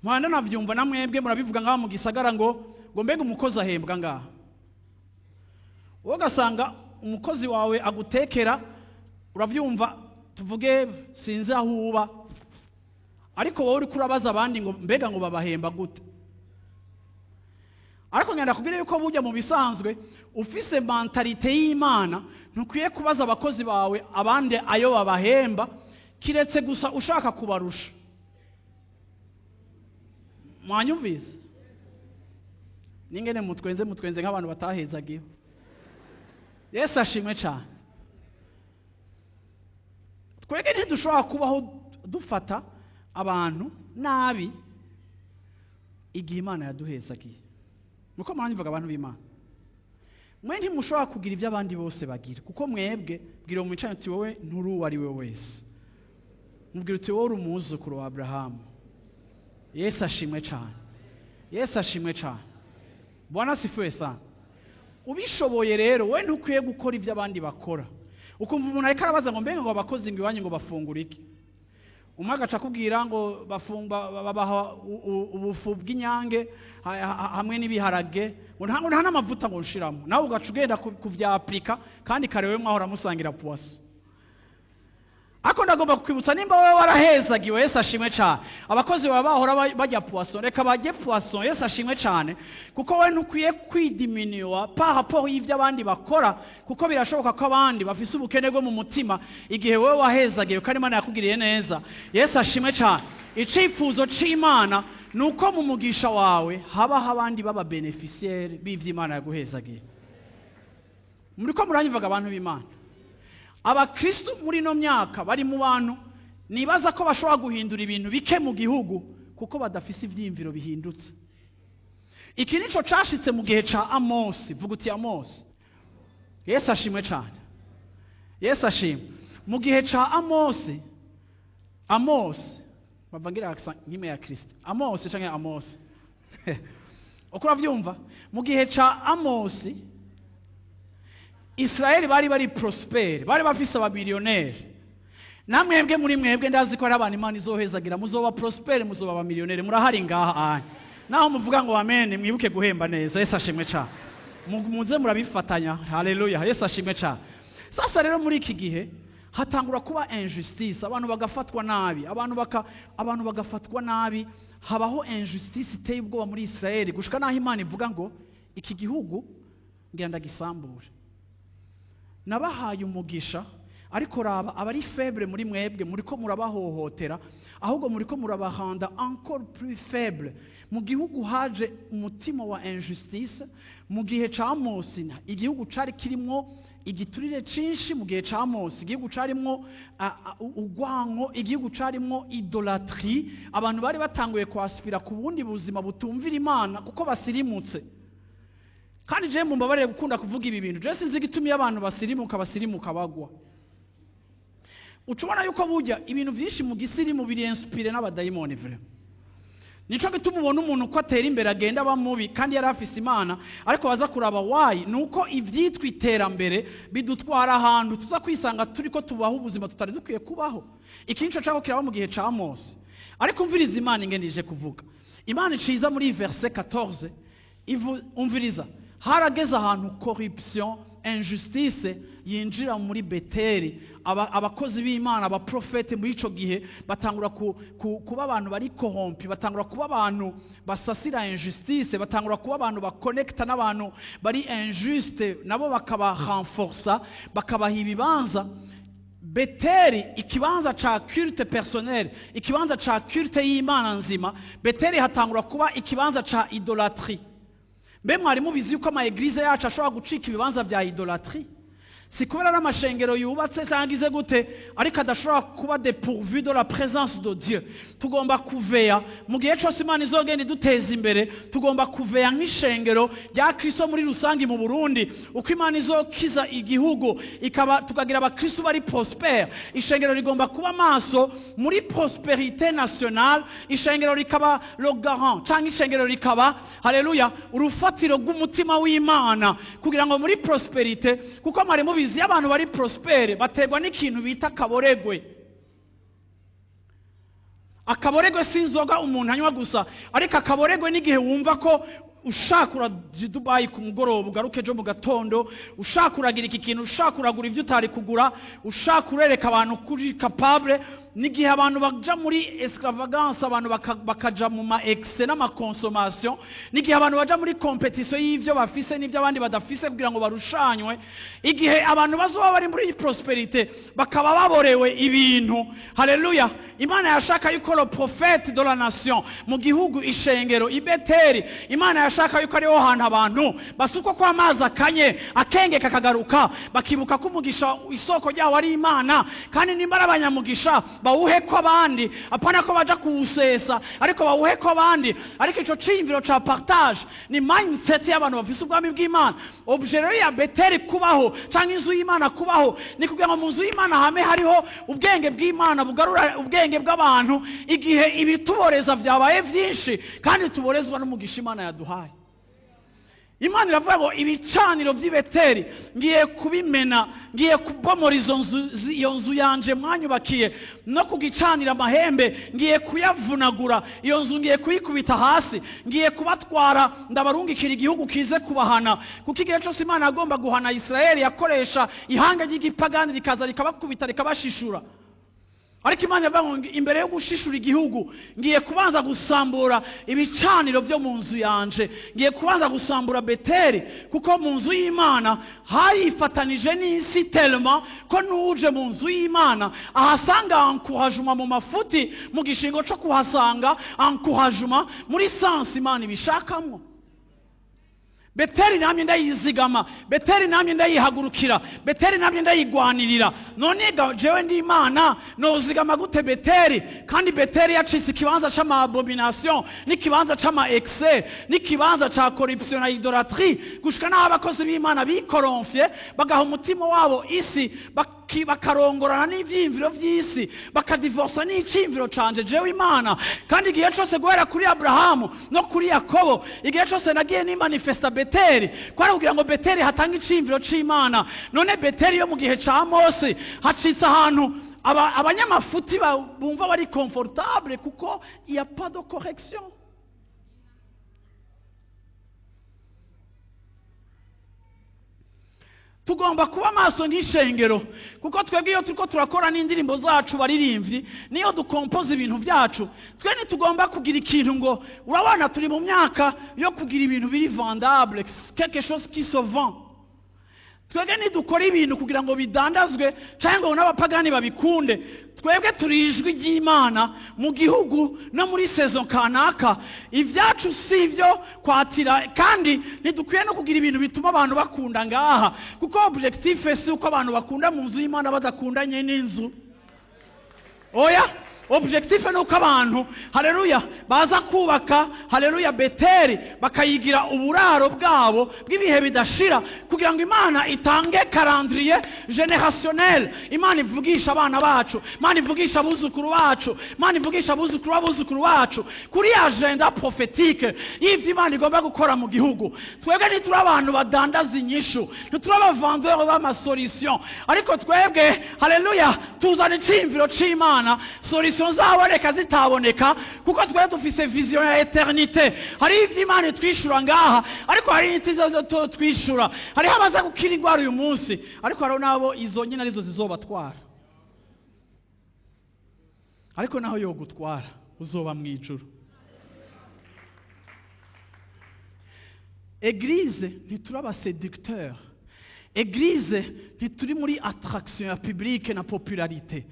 Mpanda navyumva, na mwebwe murabivuga ngaha mu gisagara ngo mbega umukozi ahembwa ngaha? Wowe ugasanga umukozi wawe agutekera, uravyumva, tuvuge sinzi aho uba, ariko wowe uriko urabaza abandi ngo mbega ngo babahemba gute? Ariko ngenda kubwira yuko burya mu bisanzwe ufise mentalité y'Imana, ntukwiye kubaza abakozi bawe abandi ayo babahemba, kiretse gusa ushaka kubarusha. Mwanyumvise ningene mutwenze? Mutwenze nk'abantu batahezagiwe. Yesu ashimwe cyane. Twebwe ntidushobora kubaho dufata abantu nabi igihe Imana yaduhezagiye. Nuko muranyumvaga, abantu b'Imana? Mwe ntimushobora kugira ibyo abandi bose bagira, kuko mwebwe, bwira mu mwicanyi uti: "Wowe nturi uwo ari we wese." Mubwira uti: "Wowe uri umwuzukuru wa Aburahamu." Yesu ashimwe cyane. Yesu ashimwe cyane. Bwana asifiwe sana. Ubishoboye rero, wowe ntukwiye gukora ibyo abandi bakora. Ukumva umuntu ariko arabaza ngo mbega ngo abakozi ngo iwanyu ngo bafungura iki? Umwe agaca akubwira ngo bafungwa, babaha ubufu bw'inyange hamwe n'ibiharage, ngo nta n'amavuta ngo nshiramo. Nawe ugaca ugenda kuvyapurika, kandi kare wewe mwahora musangira poisson. Ariko ndagomba kukwibutsa, nimba wowe warahezagiwe, Yesu ashimwe cyane, abakozi bawe bahora bajya poisson, reka bajye poisson. Yesu ashimwe cyane. Kuko wowe ntukwiye kwidiminuwa par rapport y'ibyo abandi bakora, kuko birashoboka ko abandi bafise ubukene bwo mu mutima igihe wowe wahezagiwe kandi Imana yakugiriye neza. Yesu ashimwe cyane. Icifuzo c'Imana ni uko mu mugisha wawe habaho abandi baba bénéficiaires b'ivyo Imana yaguhezagiye. Muriko muranyumvaga, abantu b'Imana? Abakristu muri ino myaka bari mu bantu nibaza ko bashobora guhindura ibintu bike mu gihugu, kuko badafise ivyiyumviro bihindutse. Iki nico cashitse mu gihe ca Amosi. Vuga uti: "Amosi." Yesu ashimwe cyane. Yesu ashimwe. Mu gihe ca Amosi, Amosi bavangira accent nk'imwe ya Kristo, Amosi canke Amosi, uko uravyumva. Mu gihe ca Amosi, Israeli bari prospère, bari bafise abamiliyoneri. Namwebwe muri mwebwe ndazi ko hari abantu Imana izohezagira, muzoba prospère, muzoba abamiliyoneri. Murahari ngaha anya? Naho muvuga ngo amen, mwibuke guhemba neza. Yesu ashimwe cyane. Muze murabifatanya. Haleluya. Yesu ashimwe cyane. Sasa rero muri iki gihe Hatangura kuba injustice, abantu bagafatwa nabi, abantu bagafatwa nabi. Habaho injustice iteye ubwoba muri Israeli, gushika naho Imana ivuga ngo iki gihugu ngira ndagisambure. Nabahaye umugisha, ariko raba abari faible muri mwebwe muriko murabahohotera, ahubwo muriko murabahanda encore plus faible. Mu gihugu haje umutima wa injustice. Mu gihe ca Mose igihugu cari kirimwo igiturire cinshi, mu gihe ca Mose igihugu carimwo ugwanko, igihugu carimwo idolâtrie. Abantu bari batanguye kwaspira ku bundi buzima butumvira Imana kuko basirimutse. Kandi je mumbabarire gukunda kuvuga ibi bintu, je sinzi igituma iyo abantu basirimuka bagwa. Ucubona yuko burya ibintu vyinshi mu gisirimu biri inspiré n'abadayimoni, vrai. Nico gituma ubona umuntu ko atera imbere agenda aba mubi kandi yari afise Imana, ariko baza kuraba why, nuko ivyitwa iterambere bidutwara ahantu tuza kwisanga turiko tubaho ubuzima tutari dukwiye kubaho. Iki nico cako kiraba mu gihe ca Mose. Ariko umviriza Imana ingene ije kuvuga. Imana iciza muri verset 14 umviriza, harageze ahantu corruption, injustice yinjira muri Beteli. Abakozi b'Imana, abaprofete muri ico gihe batangura kuba abantu bari corrompus, batangura kuba abantu basasira injustice, batangura kuba abantu bakonekta n'abantu bari injuste, nabo bakaba renforsa, bakabaha ibibanza. Beteli, ikibanza ca culte personnel, ikibanza ca culte y'Imana nzima, Beteli hatangura kuba ikibanza ca idolâtrie. Mbe mwari mubizi yuko ama église yacu ashobora gucika ibibanza vya idolâtrie? Si kubera ari amashengero yubatse cyangwa ize gute, ariko adashobora kuba dépourvu de la présence de Dieu. Tugomba kuveya mu gihe cyose Imana izogenda iduteza imbere. Tugomba kuveya nk'ishengero rya Kristo muri rusange mu Burundi, uko Imana izokiza igihugu ikaba tukagira abakristo bari prospère. Ishengero rigomba kuba maso muri prospérité nationale, ishengero rikaba le garant, cyangwa ishengero rikaba, haleluya, urufatiro rw'umutima w'Imana kugira ngo muri prospérité, kuko mwari mubizi, iyo abantu bari prospère baterwa n'ikintu bita kaboregwe. Akaboregwe si inzoga umuntu anywa gusa, ariko akaboregwe n'igihe wumva ko ushaka uraja Dubayi ku mugoroba, ugaruke ejo mu gatondo, ushaka uragira iki kintu, ushaka uragura ibyo utari kugura, ushaka urereka abantu kuri capable. N'igihe abantu baja muri extravagance, abantu bakaja mu ma excès n'ama consommation, n'igihe abantu baja muri compétition y'ivyo bafise n'ivyo abandi badafise kugira ngo barushanywe. Igihe abantu bazoba bari muri prospérité bakaba baborewe ibintu, haleluya, Imana yashaka yuko le prophète de la nation mu gihugu, ishengero i Beteli, Imana yashaka yuko ariho hantu abantu basukwa ko amazi akanye, akenge kakagaruka, bakibuka ko umugisha isoko ryawo ari Imana, kandi nimba ari abanyamugisha bawuhe ko abandi, apana ko baja kuwusesa, ariko bawuhe ko abandi. Ariko ico ciyumviro ca partage ni mindset y'abantu bafise ubwami bw'Imana. Objet rero ya Beteli kubaho canke inzu y'Imana kubaho ni kugira ngo mu nzu y'Imana hame hariho ubwenge bw'Imana bugarura ubwenge bw'abantu igihe ibituboreza vyabaye vyinshi, kandi tuborezwa n'umugisha Imana yaduhaye. Imana iravuga ngo ibicaniro vy'i Beteli ngiye kubimena, ngiye kubomora izo nzu, iyo nzu yanje mwanyubakiye, no kugicanira amahembe ngiye kuyavunagura, iyo nzu ngiye kuyikubita hasi, ngiye kubatwara ndabarungikira igihugu kize kubahana. Kuko igihe cyose Imana yagomba guhana Isirayeli yakoresha ihanga ry'igipagani, rikaza rikabakubita, rikabashishura. Ariko Imana iravuga ngo imbere yo gushishura igihugu ngiye kubanza gusambura ibicaniro byo mu nzu yanje, ngiye kubanza gusambura Beteli, kuko mu nzu y'Imana harifatanije n'isi tellement ko n'uje mu nzu y'Imana ahasanga encouragement mu mafuti, mu gishingo cyo kuhasanga encouragement muri sens Imana ibishakamwo. Beteli namye ndayizigama, Beteli namye ndayihagurukira, Beteli namye ndayigwanirira. None ga jewe ndi Imana, nozigama gute Beteli kandi Beteli yacitse ikibanza c'ama abomination, n'ikibanza c'ama excès, n'ikibanza ca corruption na idolâtrie, gushika n'aho abakozi b'Imana bikoromfye, bagaha umutima wabo isi, bakarongorana n'ivyiyumviro vy'isi, bakadivorsa n'iciyumviro canje jewe Imana? Kandi igihe cose guhera kuri Aburahamu no kuri Yakobo, igihe cose nagiye nimanifesta Beteli kwari kugira ngo Beteli hatange iciyumviro c'Imana. None Beteli yo mu gihe ca Mose hacitse ahantu abanyamafuti bumva bari confortable, kuko il y a pas de correction. Tugomba kuba maso nk'ishengero, kuko twebwe iyo turiko turakora n'indirimbo zacu baririmbyi, niyo dukompoza ibintu byacu, twe ntitugomba kugira ikintu ngo urabona turi mu myaka yo kugira ibintu biri vendable, quelque chose qui se vend. Twebwe ntidukora ibintu kugira ngo bidandazwe cyangwa ngo n'abapagani babikunde. Twebwe turi ijwi ry'Imana mu gihugu no muri saison kanaka. Ibyacu si ibyo kwatira, kandi ntidukwiye no kugira ibintu bituma abantu bakunda ngaha, kuko objectif si uko abantu bakunda mu nzu y'Imana badakundanye n'inzu. Oya, objectif ni uko abantu, haleluya, baza kubaka, haleluya, Beteli bakayigira uburaro bwabo bw'ibihe bidashira, kugira ngo Imana itange calendrier générationnel. Imana ivugisha abana bacu, Imana ivugisha abuzukuru bacu, Imana ivugisha abuzukuru b'abuzukuru bacu kuri agenda prophétique y'ivyo Imana igomba gukora mu gihugu. Twebwe ntituri abantu badandaza inyishu, ntituri aba vendeur b'ama solution, ariko twebwe, haleluya, tuzana iciyumviro c'Imana. Solution zaboneka zitaboneka, kuko twebwe dufise vision ya éternité. Hari ivyo Imana itwishura ngaha, ariko hari n'itizo twishura. Hariho abaza gukira indwara uyu munsi, ariko hariho n'abo izo nyine arizo zizobatwara. Ariko naho yogutwara uzoba mu ijuru. Église ntituri aba séducteur, église ntituri muri attraction ya public na popularité.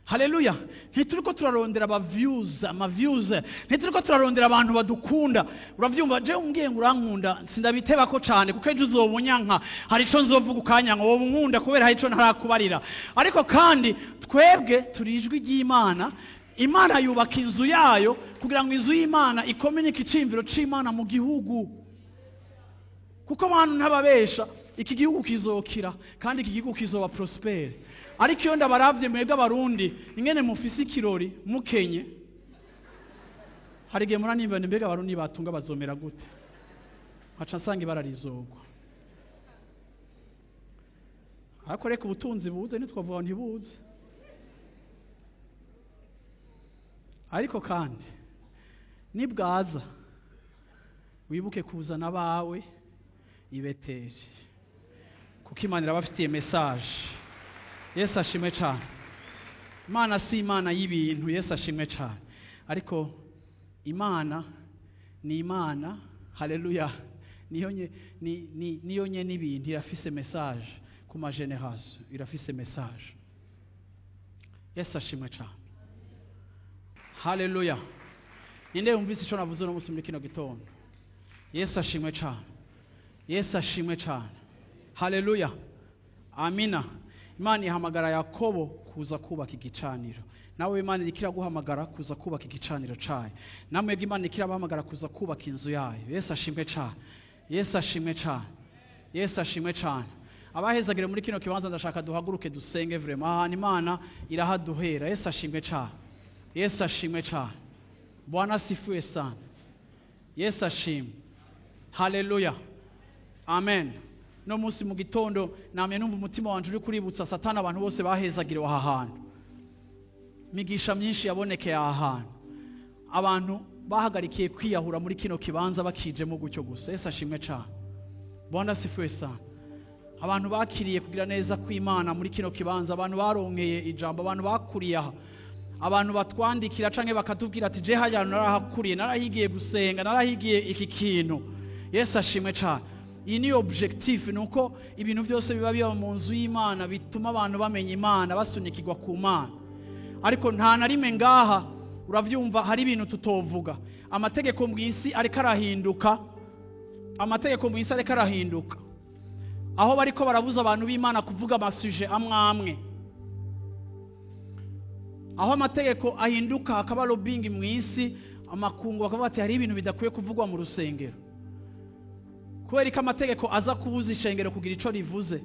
Haleluya, ntituriko turarondera aba views, ama views, ntituriko turarondera abantu badukunda. Uravyumva, je umbwiye ngo urankunda sindabitebako cane, kuko ejo uzobunyanka, hari ico nzovuga ukanyanka, wowe unkunda kubera hari ico ntarakubarira. Ariko kandi twebwe turi ijwi ry'Imana. Imana yubaka inzu yayo kugira ngo inzu y'Imana ikomunike iciyumviro c'Imana mu gihugu, kuko abantu ntababesha, iki gihugu kizokira kandi iki gihugu kizoba prospere. Ariko iyo ndabaravye mwebwe Abarundi ingene mufise ikirori mukenye, hari igihe muranimba mbega Abarundi batunga bazomera gute, nkaca nsanga ibara rizogwa. Ariko reka ubutunzi buze, ntitwavuga ntibuze. Ariko kandi nibwaza wibuke kuzana abawe i Beteli, kuko Imana irabafitiye message. Yesu ashimwe cyane. Imana si Imana y'ibintu, Yesu ashimwe cyane, ariko Imana ni Imana, haleluya, niyo nye n'ibintu irafise message ku ma génération, irafise message. Yesu ashimwe cyane, haleluya. Ninde yumvise ico navuze uno munsi muri kino gitondo? Yesu ashimwe cyane, Yesu ashimwe cyane, haleluya, amina. Imana ihamagara Yakobo kuza kubaka igicaniro. Nawe Imana iriko iraguhamagara kuza kubaka igicaniro cayo. Namwe Imana iriko irabahamagara kuza kubaka inzu yayo. Yesu ashimwe cyane, Yesu ashimwe cyane, Yesu ashimwe cyane. Abahezagire muri kino kibanza, ndashaka duhaguruke dusenge vraiment. Ahantu Imana irahaduhera. Yesu ashimwe cyane, Yesu ashimwe cyane. Bwana asifiwe sana. Yesu ashimwe, haleluya, amen. No munsi mu gitondo namye numva umutima wanje uri kuributsa Satani abantu bose bahezagiriwe aha hantu. Migisha myinshi yabonekeye aha hantu, abantu bahagarikiye kwiyahura muri kino kibanza bakijemo gutyo gusa. Yesu ashimwe cyane, Bwana asifiwe sana. Abantu bakiriye kugira neza kw'Imana muri kino kibanza, abantu baronkeye ijambo, abantu bakuriye aha, abantu batwandikira canke bakatubwira ati je hajya narahakuriye, narahigiye gusenga, narahigiye iki kintu. Yesu ashimwe cyane. Iyi ni objectif, ni uko ibintu byose biba biba mu nzu y'Imana bituma abantu bamenya Imana, basunikirwa ku Mana. Ariko nta na rimwe ngaha, uravyumva, hari ibintu tutovuga. Amategeko mu isi ariko arahinduka, amategeko mu isi ariko arahinduka, aho bariko barabuza abantu b'Imana kuvuga ama sujet amwe amwe, aho amategeko ahinduka hakaba lobbying mu isi, amakungu bakavuga ati hari ibintu bidakwiye kuvugwa mu rusengero. Kubera ko amategeko aza kubuza ishengero kugira ico rivuze,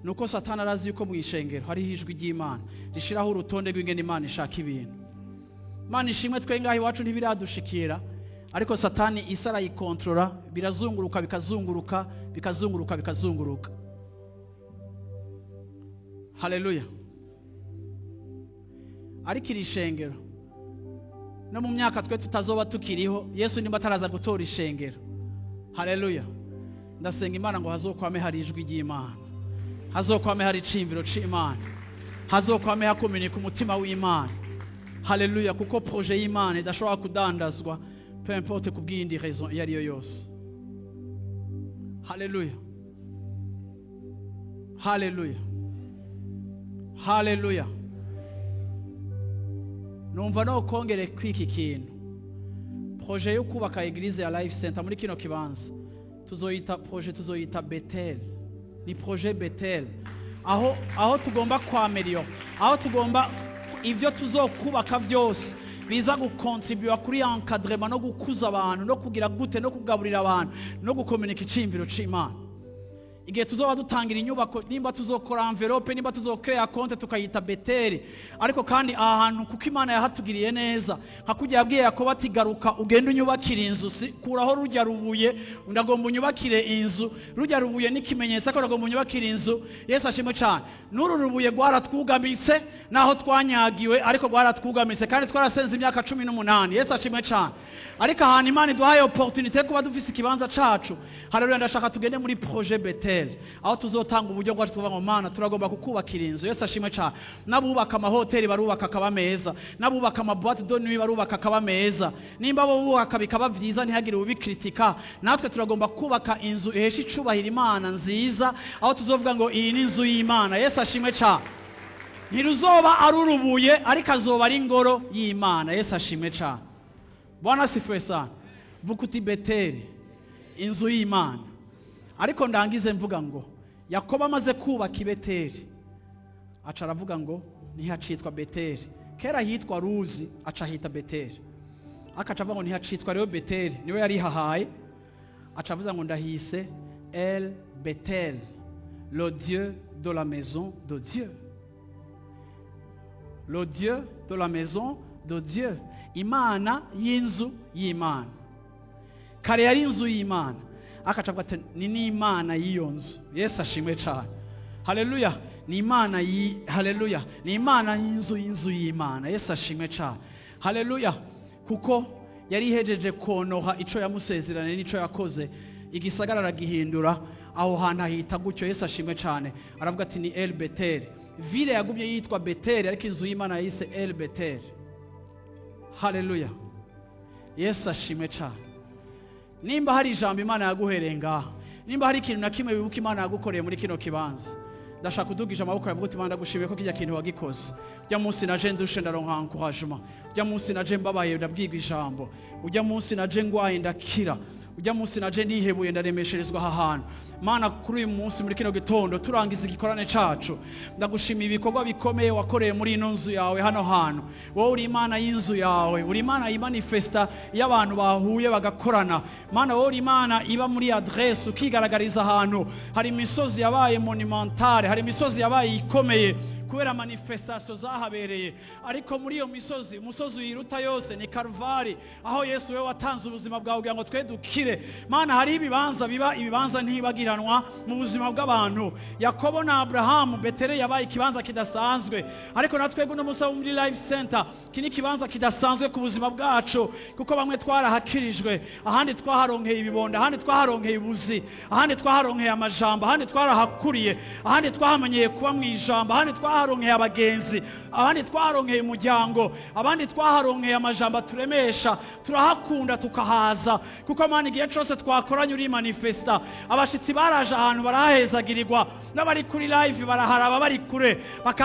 nuko Satani arazi yuko mu ishengero hariho ijwi ry'Imana rishiraho urutonde rw'ingene Imana ishaka ibintu. Imana ishimwe, twe ngaho iwacu ntibiradushikira, ariko Satani isi arayikontorora, birazunguruka, bikazunguruka, bikazunguruka, bikazunguruka. Haleluya. Ariko iri shengero no mu myaka twe tutazoba tukiriho, Yesu nimba ataraza gutora ishengero, haleluya, ndasenga Imana ngo hazokwame hari ijwi ry'Imana, Hazokwame hari iciyumviro c'Imana, hazokwame hakominika umutima w'Imana. Haleluya! Kuko projet y'Imana idashobora kudandazwa, peu importe kubw'iyindi raison iyo ariyo yose. Haleluya, haleluya, haleluya! Numva no kongere kwiki kintu, projet yo kubaka église ya Life Center muri kino kibanza, tuzoyita projet, tuzoyita Bethel. Ni projet Bethel, aho tugomba kwameliora, aho tugomba ivyo tuzokubaka byose biza gukontribuwa kuri encadrement no gukuza abantu no kugira gute no kugaburira abantu no gukomunika iciyumviro c'Imana. Igihe tuzoba dutangira inyubako, nimba tuzokora enveloppe, nimba tuzokrea compte, tukayita Beteli. Ariko kandi aha hantu, kuko Imana yahatugiriye neza, nka kujya yabwiye Yakobo ati: "Garuka ugende unyubakire inzu, si kuraho rujya rubuye, ndagomba unyubakire inzu." Rujya rubuye n'ikimenyetso ko ndagomba unyubakire inzu. Yesu ashimwe cyane. N'uru rubuye rwaratwugamitse naho twanyagiwe, ariko rwaratwugamitse kandi twarasenze imyaka 18. Yesu ashimwe cyane. Ariko ahantu Imana iduhaye opportunité yo kuba dufise ikibanza cacu, haleluya, ndashaka tugende muri projet Bethel, aho tuzotanga uburyo bwacu, tuvuga ngo: "Mana, turagomba kukubakira inzu." Yesu ashimwe cyane. N'abubaka amahoteli barubaka akaba meza, n'abubaka ama boîte de nuit barubaka akaba meza. Nimba bo bubaka bikaba vyiza, ntihagire ubikritika, natwe turagomba kubaka inzu ihesha icubahiro Imana, nziza, aho tuzovuga ngo iyi ni inzu y'Imana. Yesu ashimwe cyane. Ntiruzoba ari urubuye, ariko azoba ari ingoro y'Imana. Yesu ashimwe cyane. Bwana asifiwe sana. Vuga uti: "Beteli, inzu y'Imana." Ariko ndangize mvuga ngo Yakobo amaze kubaka i Beteli, aca aravuga ngo ntihacitwa Beteli. Kera hitwa Ruzi, aca hita Beteli. Akaca avuga ngo ntihacitwa rero Beteli, niwe yari hahaye. Aca avuga ngo ndahise El Betel, le Dieu de la maison de Dieu, le Dieu de la maison de Dieu, Imana y'inzu y'Imana. Kare yari inzu y'Imana, akaca avuga ati ni n'Imana y'iyo nzu. Yesu ashimwe cyane. Haleluya! Ni Imana yi, haleluya, ni Imana y'inzu y'inzu y'Imana. Yesu ashimwe cyane. Haleluya! Kuko yari ihejeje konoha ico yamusezeranye n'ico yakoze, igisagara aragihindura, aho hantu ahita gutyo. Yesu ashimwe cyane. Aravuga ati ni El Betel. Ville yagumye yitwa Betel, ariko inzu y'Imana yise El Betel. Haleluya! Yesu ashimwe cyane. Nimba hari ijambo Imana yaguhereye ngaha, nimba hari ikintu na kimwe wibuka Imana yagukoreye muri kino kibanza, ndashaka kudugisha amaboko yavuga uti: "Imana, ndagushimiye ko kijya kintu wagikoze. Ujya munsi naje ndushe, ndaronka encouragement. Ujya munsi naje mbabaye, ndabwirwa ijambo. Ujya munsi naje ngwaye, ndakira. Ujya munsi naje nihebuye, ndaremesherezwa aha hantu." Mana, kuri uyu munsi, muri kino gitondo turangiza igikorane cacu, ndagushimiye ibikorwa bikomeye wakoreye muri ino nzu yawe hano hantu. Wowe uri Imana y'inzu yawe, uri Imana yimanifesta iyo abantu bahuye bagakorana. Mana, wowe uri Imana iba muri adresse, ukigaragariza ahantu. Hari imisozi yabaye monumentale, hari imisozi yabaye ikomeye kubera manifestation zahabereye. Ariko muri iyo misozi, umusozi uyiruta yose ni Karvari, aho Yesu we watanze ubuzima bwawe kugira ngo twe dukire. Mana, hari ibibanza biba ibibanza ntibagiranwa mu buzima bw'abantu. Yakobo na Abrahamu, Betere yabaye ikibanza kidasanzwe. Ariko natwe uno munsi abo muri Life Center, iki ni ikibanza kidasanzwe ku buzima bwacu, kuko bamwe twarahakirijwe, ahandi twaharonkeye ibibondo, ahandi twaharonkeye ubuzi, ahandi twaharonkeye amajambo, ahandi twarahakuriye, ahandi twahamenyeye kuba mu ijambo, ahandi twaharonkeye abagenzi, abandi twaharonkeye umuryango, abandi twaharonkeye amajambo aturemesha. Turahakunda tukahaza, kuko Mana, igihe cyose twakoranye uri manifesta. Abashitsi baraje ahantu barahahezagirirwa, n'abari kuri live baraharaba bari kure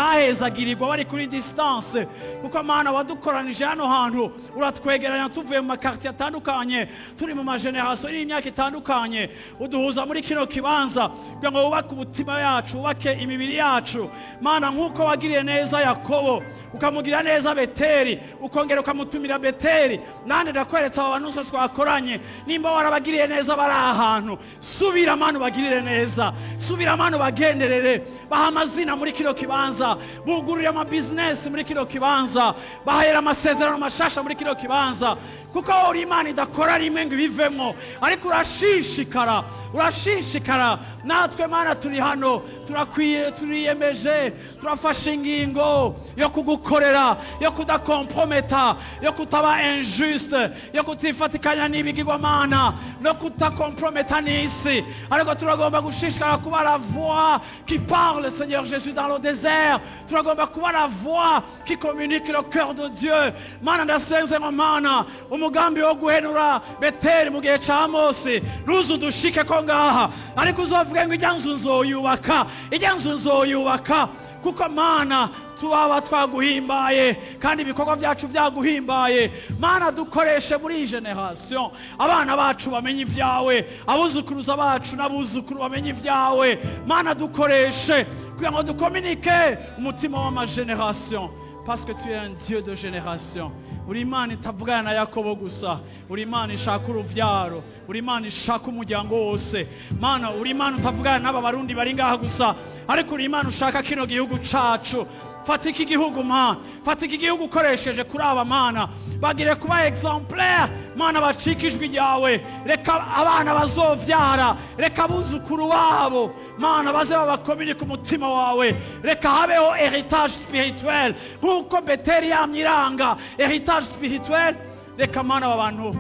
bakahahezagirirwa bari kuri distance, kuko Mana wadukoranije hano hantu, uratwegeranya tuvuye mu ma quartier atandukanye, turi mu ma génération y'imyaka itandukanye, uduhuza muri kino kibanza kugira ngo wubake umutima yacu, wubake imibiri yacu. Mana, nk'uko wagiriye neza Yakobo, ukamugirira neza Beteri, ukongera ukamutumira Beteri, nande ndakweretse aba bantu bose twakoranye, nimba warabagiriye neza bari ahantu, subira Mana ubagirire neza, subira Mana ubagenderere, baha amazina muri kino kibanza, bugurire ama business muri kino kibanza, bahera amasezerano mashasha muri kino kibanza, kuko wowe uri Imana idakora rimwe ngo ibivemo, ariko urashishikara, urashishikara. Natwe Mana turi hano, turakwiye, turiyemeje, turafashe ingingo yo kugukorera. kugukorera, yo kudakomprometa, yo kutaba injuste, yo kutifatikanya n'ibigirwamana no kutakomprometa n'isi, ariko turagomba gushishikara kuba la voix qui parle, Seigneur Jésus, dans le désert. Turagomba kuba la voix qui communique le cœur de Dieu. Mana, ndasenze ngo Mana, umugambi wo guhenura Beteli mu gihe ca Amosi ntuze udushike ko ngaha, ariko uzovuge ngo ijya nzu nzoyubaka, ijya nzu nzoyubaka, kuko Mana tubaba twaguhimbaye kandi ibikorwa byacu byaguhimbaye. Mana, dukoreshe muri iyi génération, abana bacu bamenye ibyawe, abuzukuruza bacu n'abuzukuru bamenye ibyawe. Mana, dukoreshe kugira ngo dukominike umutima w'ama générations, parce que tu es un Dieu de génération. Uri Imana itavugana na Yakobo gusa, uri Imana ishaka uruvyaro, uri Imana ishaka umuryango wose. Mana, uri Imana utavugana n'aba Barundi bari ngaha gusa, ariko uri Imana ushaka kino gihugu cacu. Fata iki gihugu, Mana, fata iki gihugu ukoresheje kuri aba. Mana, bagire kuba exemplaire. Mana, bacike ijwi ryawe. Reka abana bazovyara, reka abuzukuru babo, Mana, baze babakominike umutima wawe. Reka habeho héritage spirituel nk'uko Beteli yamye iranga héritage spirituel. Reka, Mana, aba bantu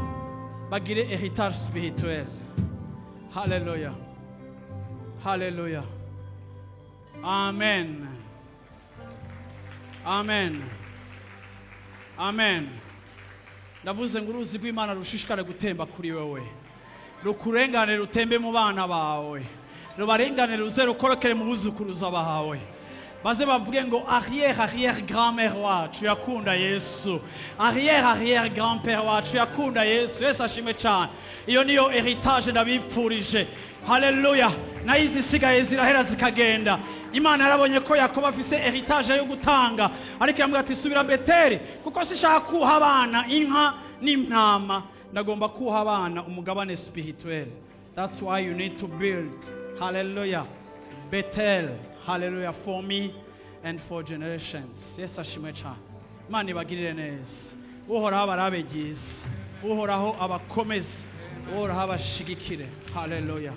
bagire héritage spirituel. Haleluya, haleluya, amen, amen, amen. Ndavuze ngo uruzi rw'Imana rushishikare gutemba kuri wewe, rukurengane, rutembe mu bana bawe, rubarengane, ruze rukorokere mu buzukuruza bawe, baze bavuge ngo arrière arrière grand-mère wacu yakunda Yesu, arrière arrière grand-père wacu yakunda Yesu. Yesu ashimwe cyane. Iyo niyo héritage ndabipfurije. Haleluya. Nayo izisigaye zirahera zikagenda. Imana yarabonye ko Yakobo afise héritage yo gutanga, ariko yambwira ati: "Subira Beteli, kuko sishaka kuha abana inka n'intama, ndagomba kuha abana umugabane spirituel." That's why you need to build, hallelujah, Bethel, hallelujah, for me and for generations. Yesu ashimwe cyane. Imana ibagirire neza. Uhoraho abarabe ryiza, Uhoraho abakomeze, Uhoraho abashigikire. Haleluya.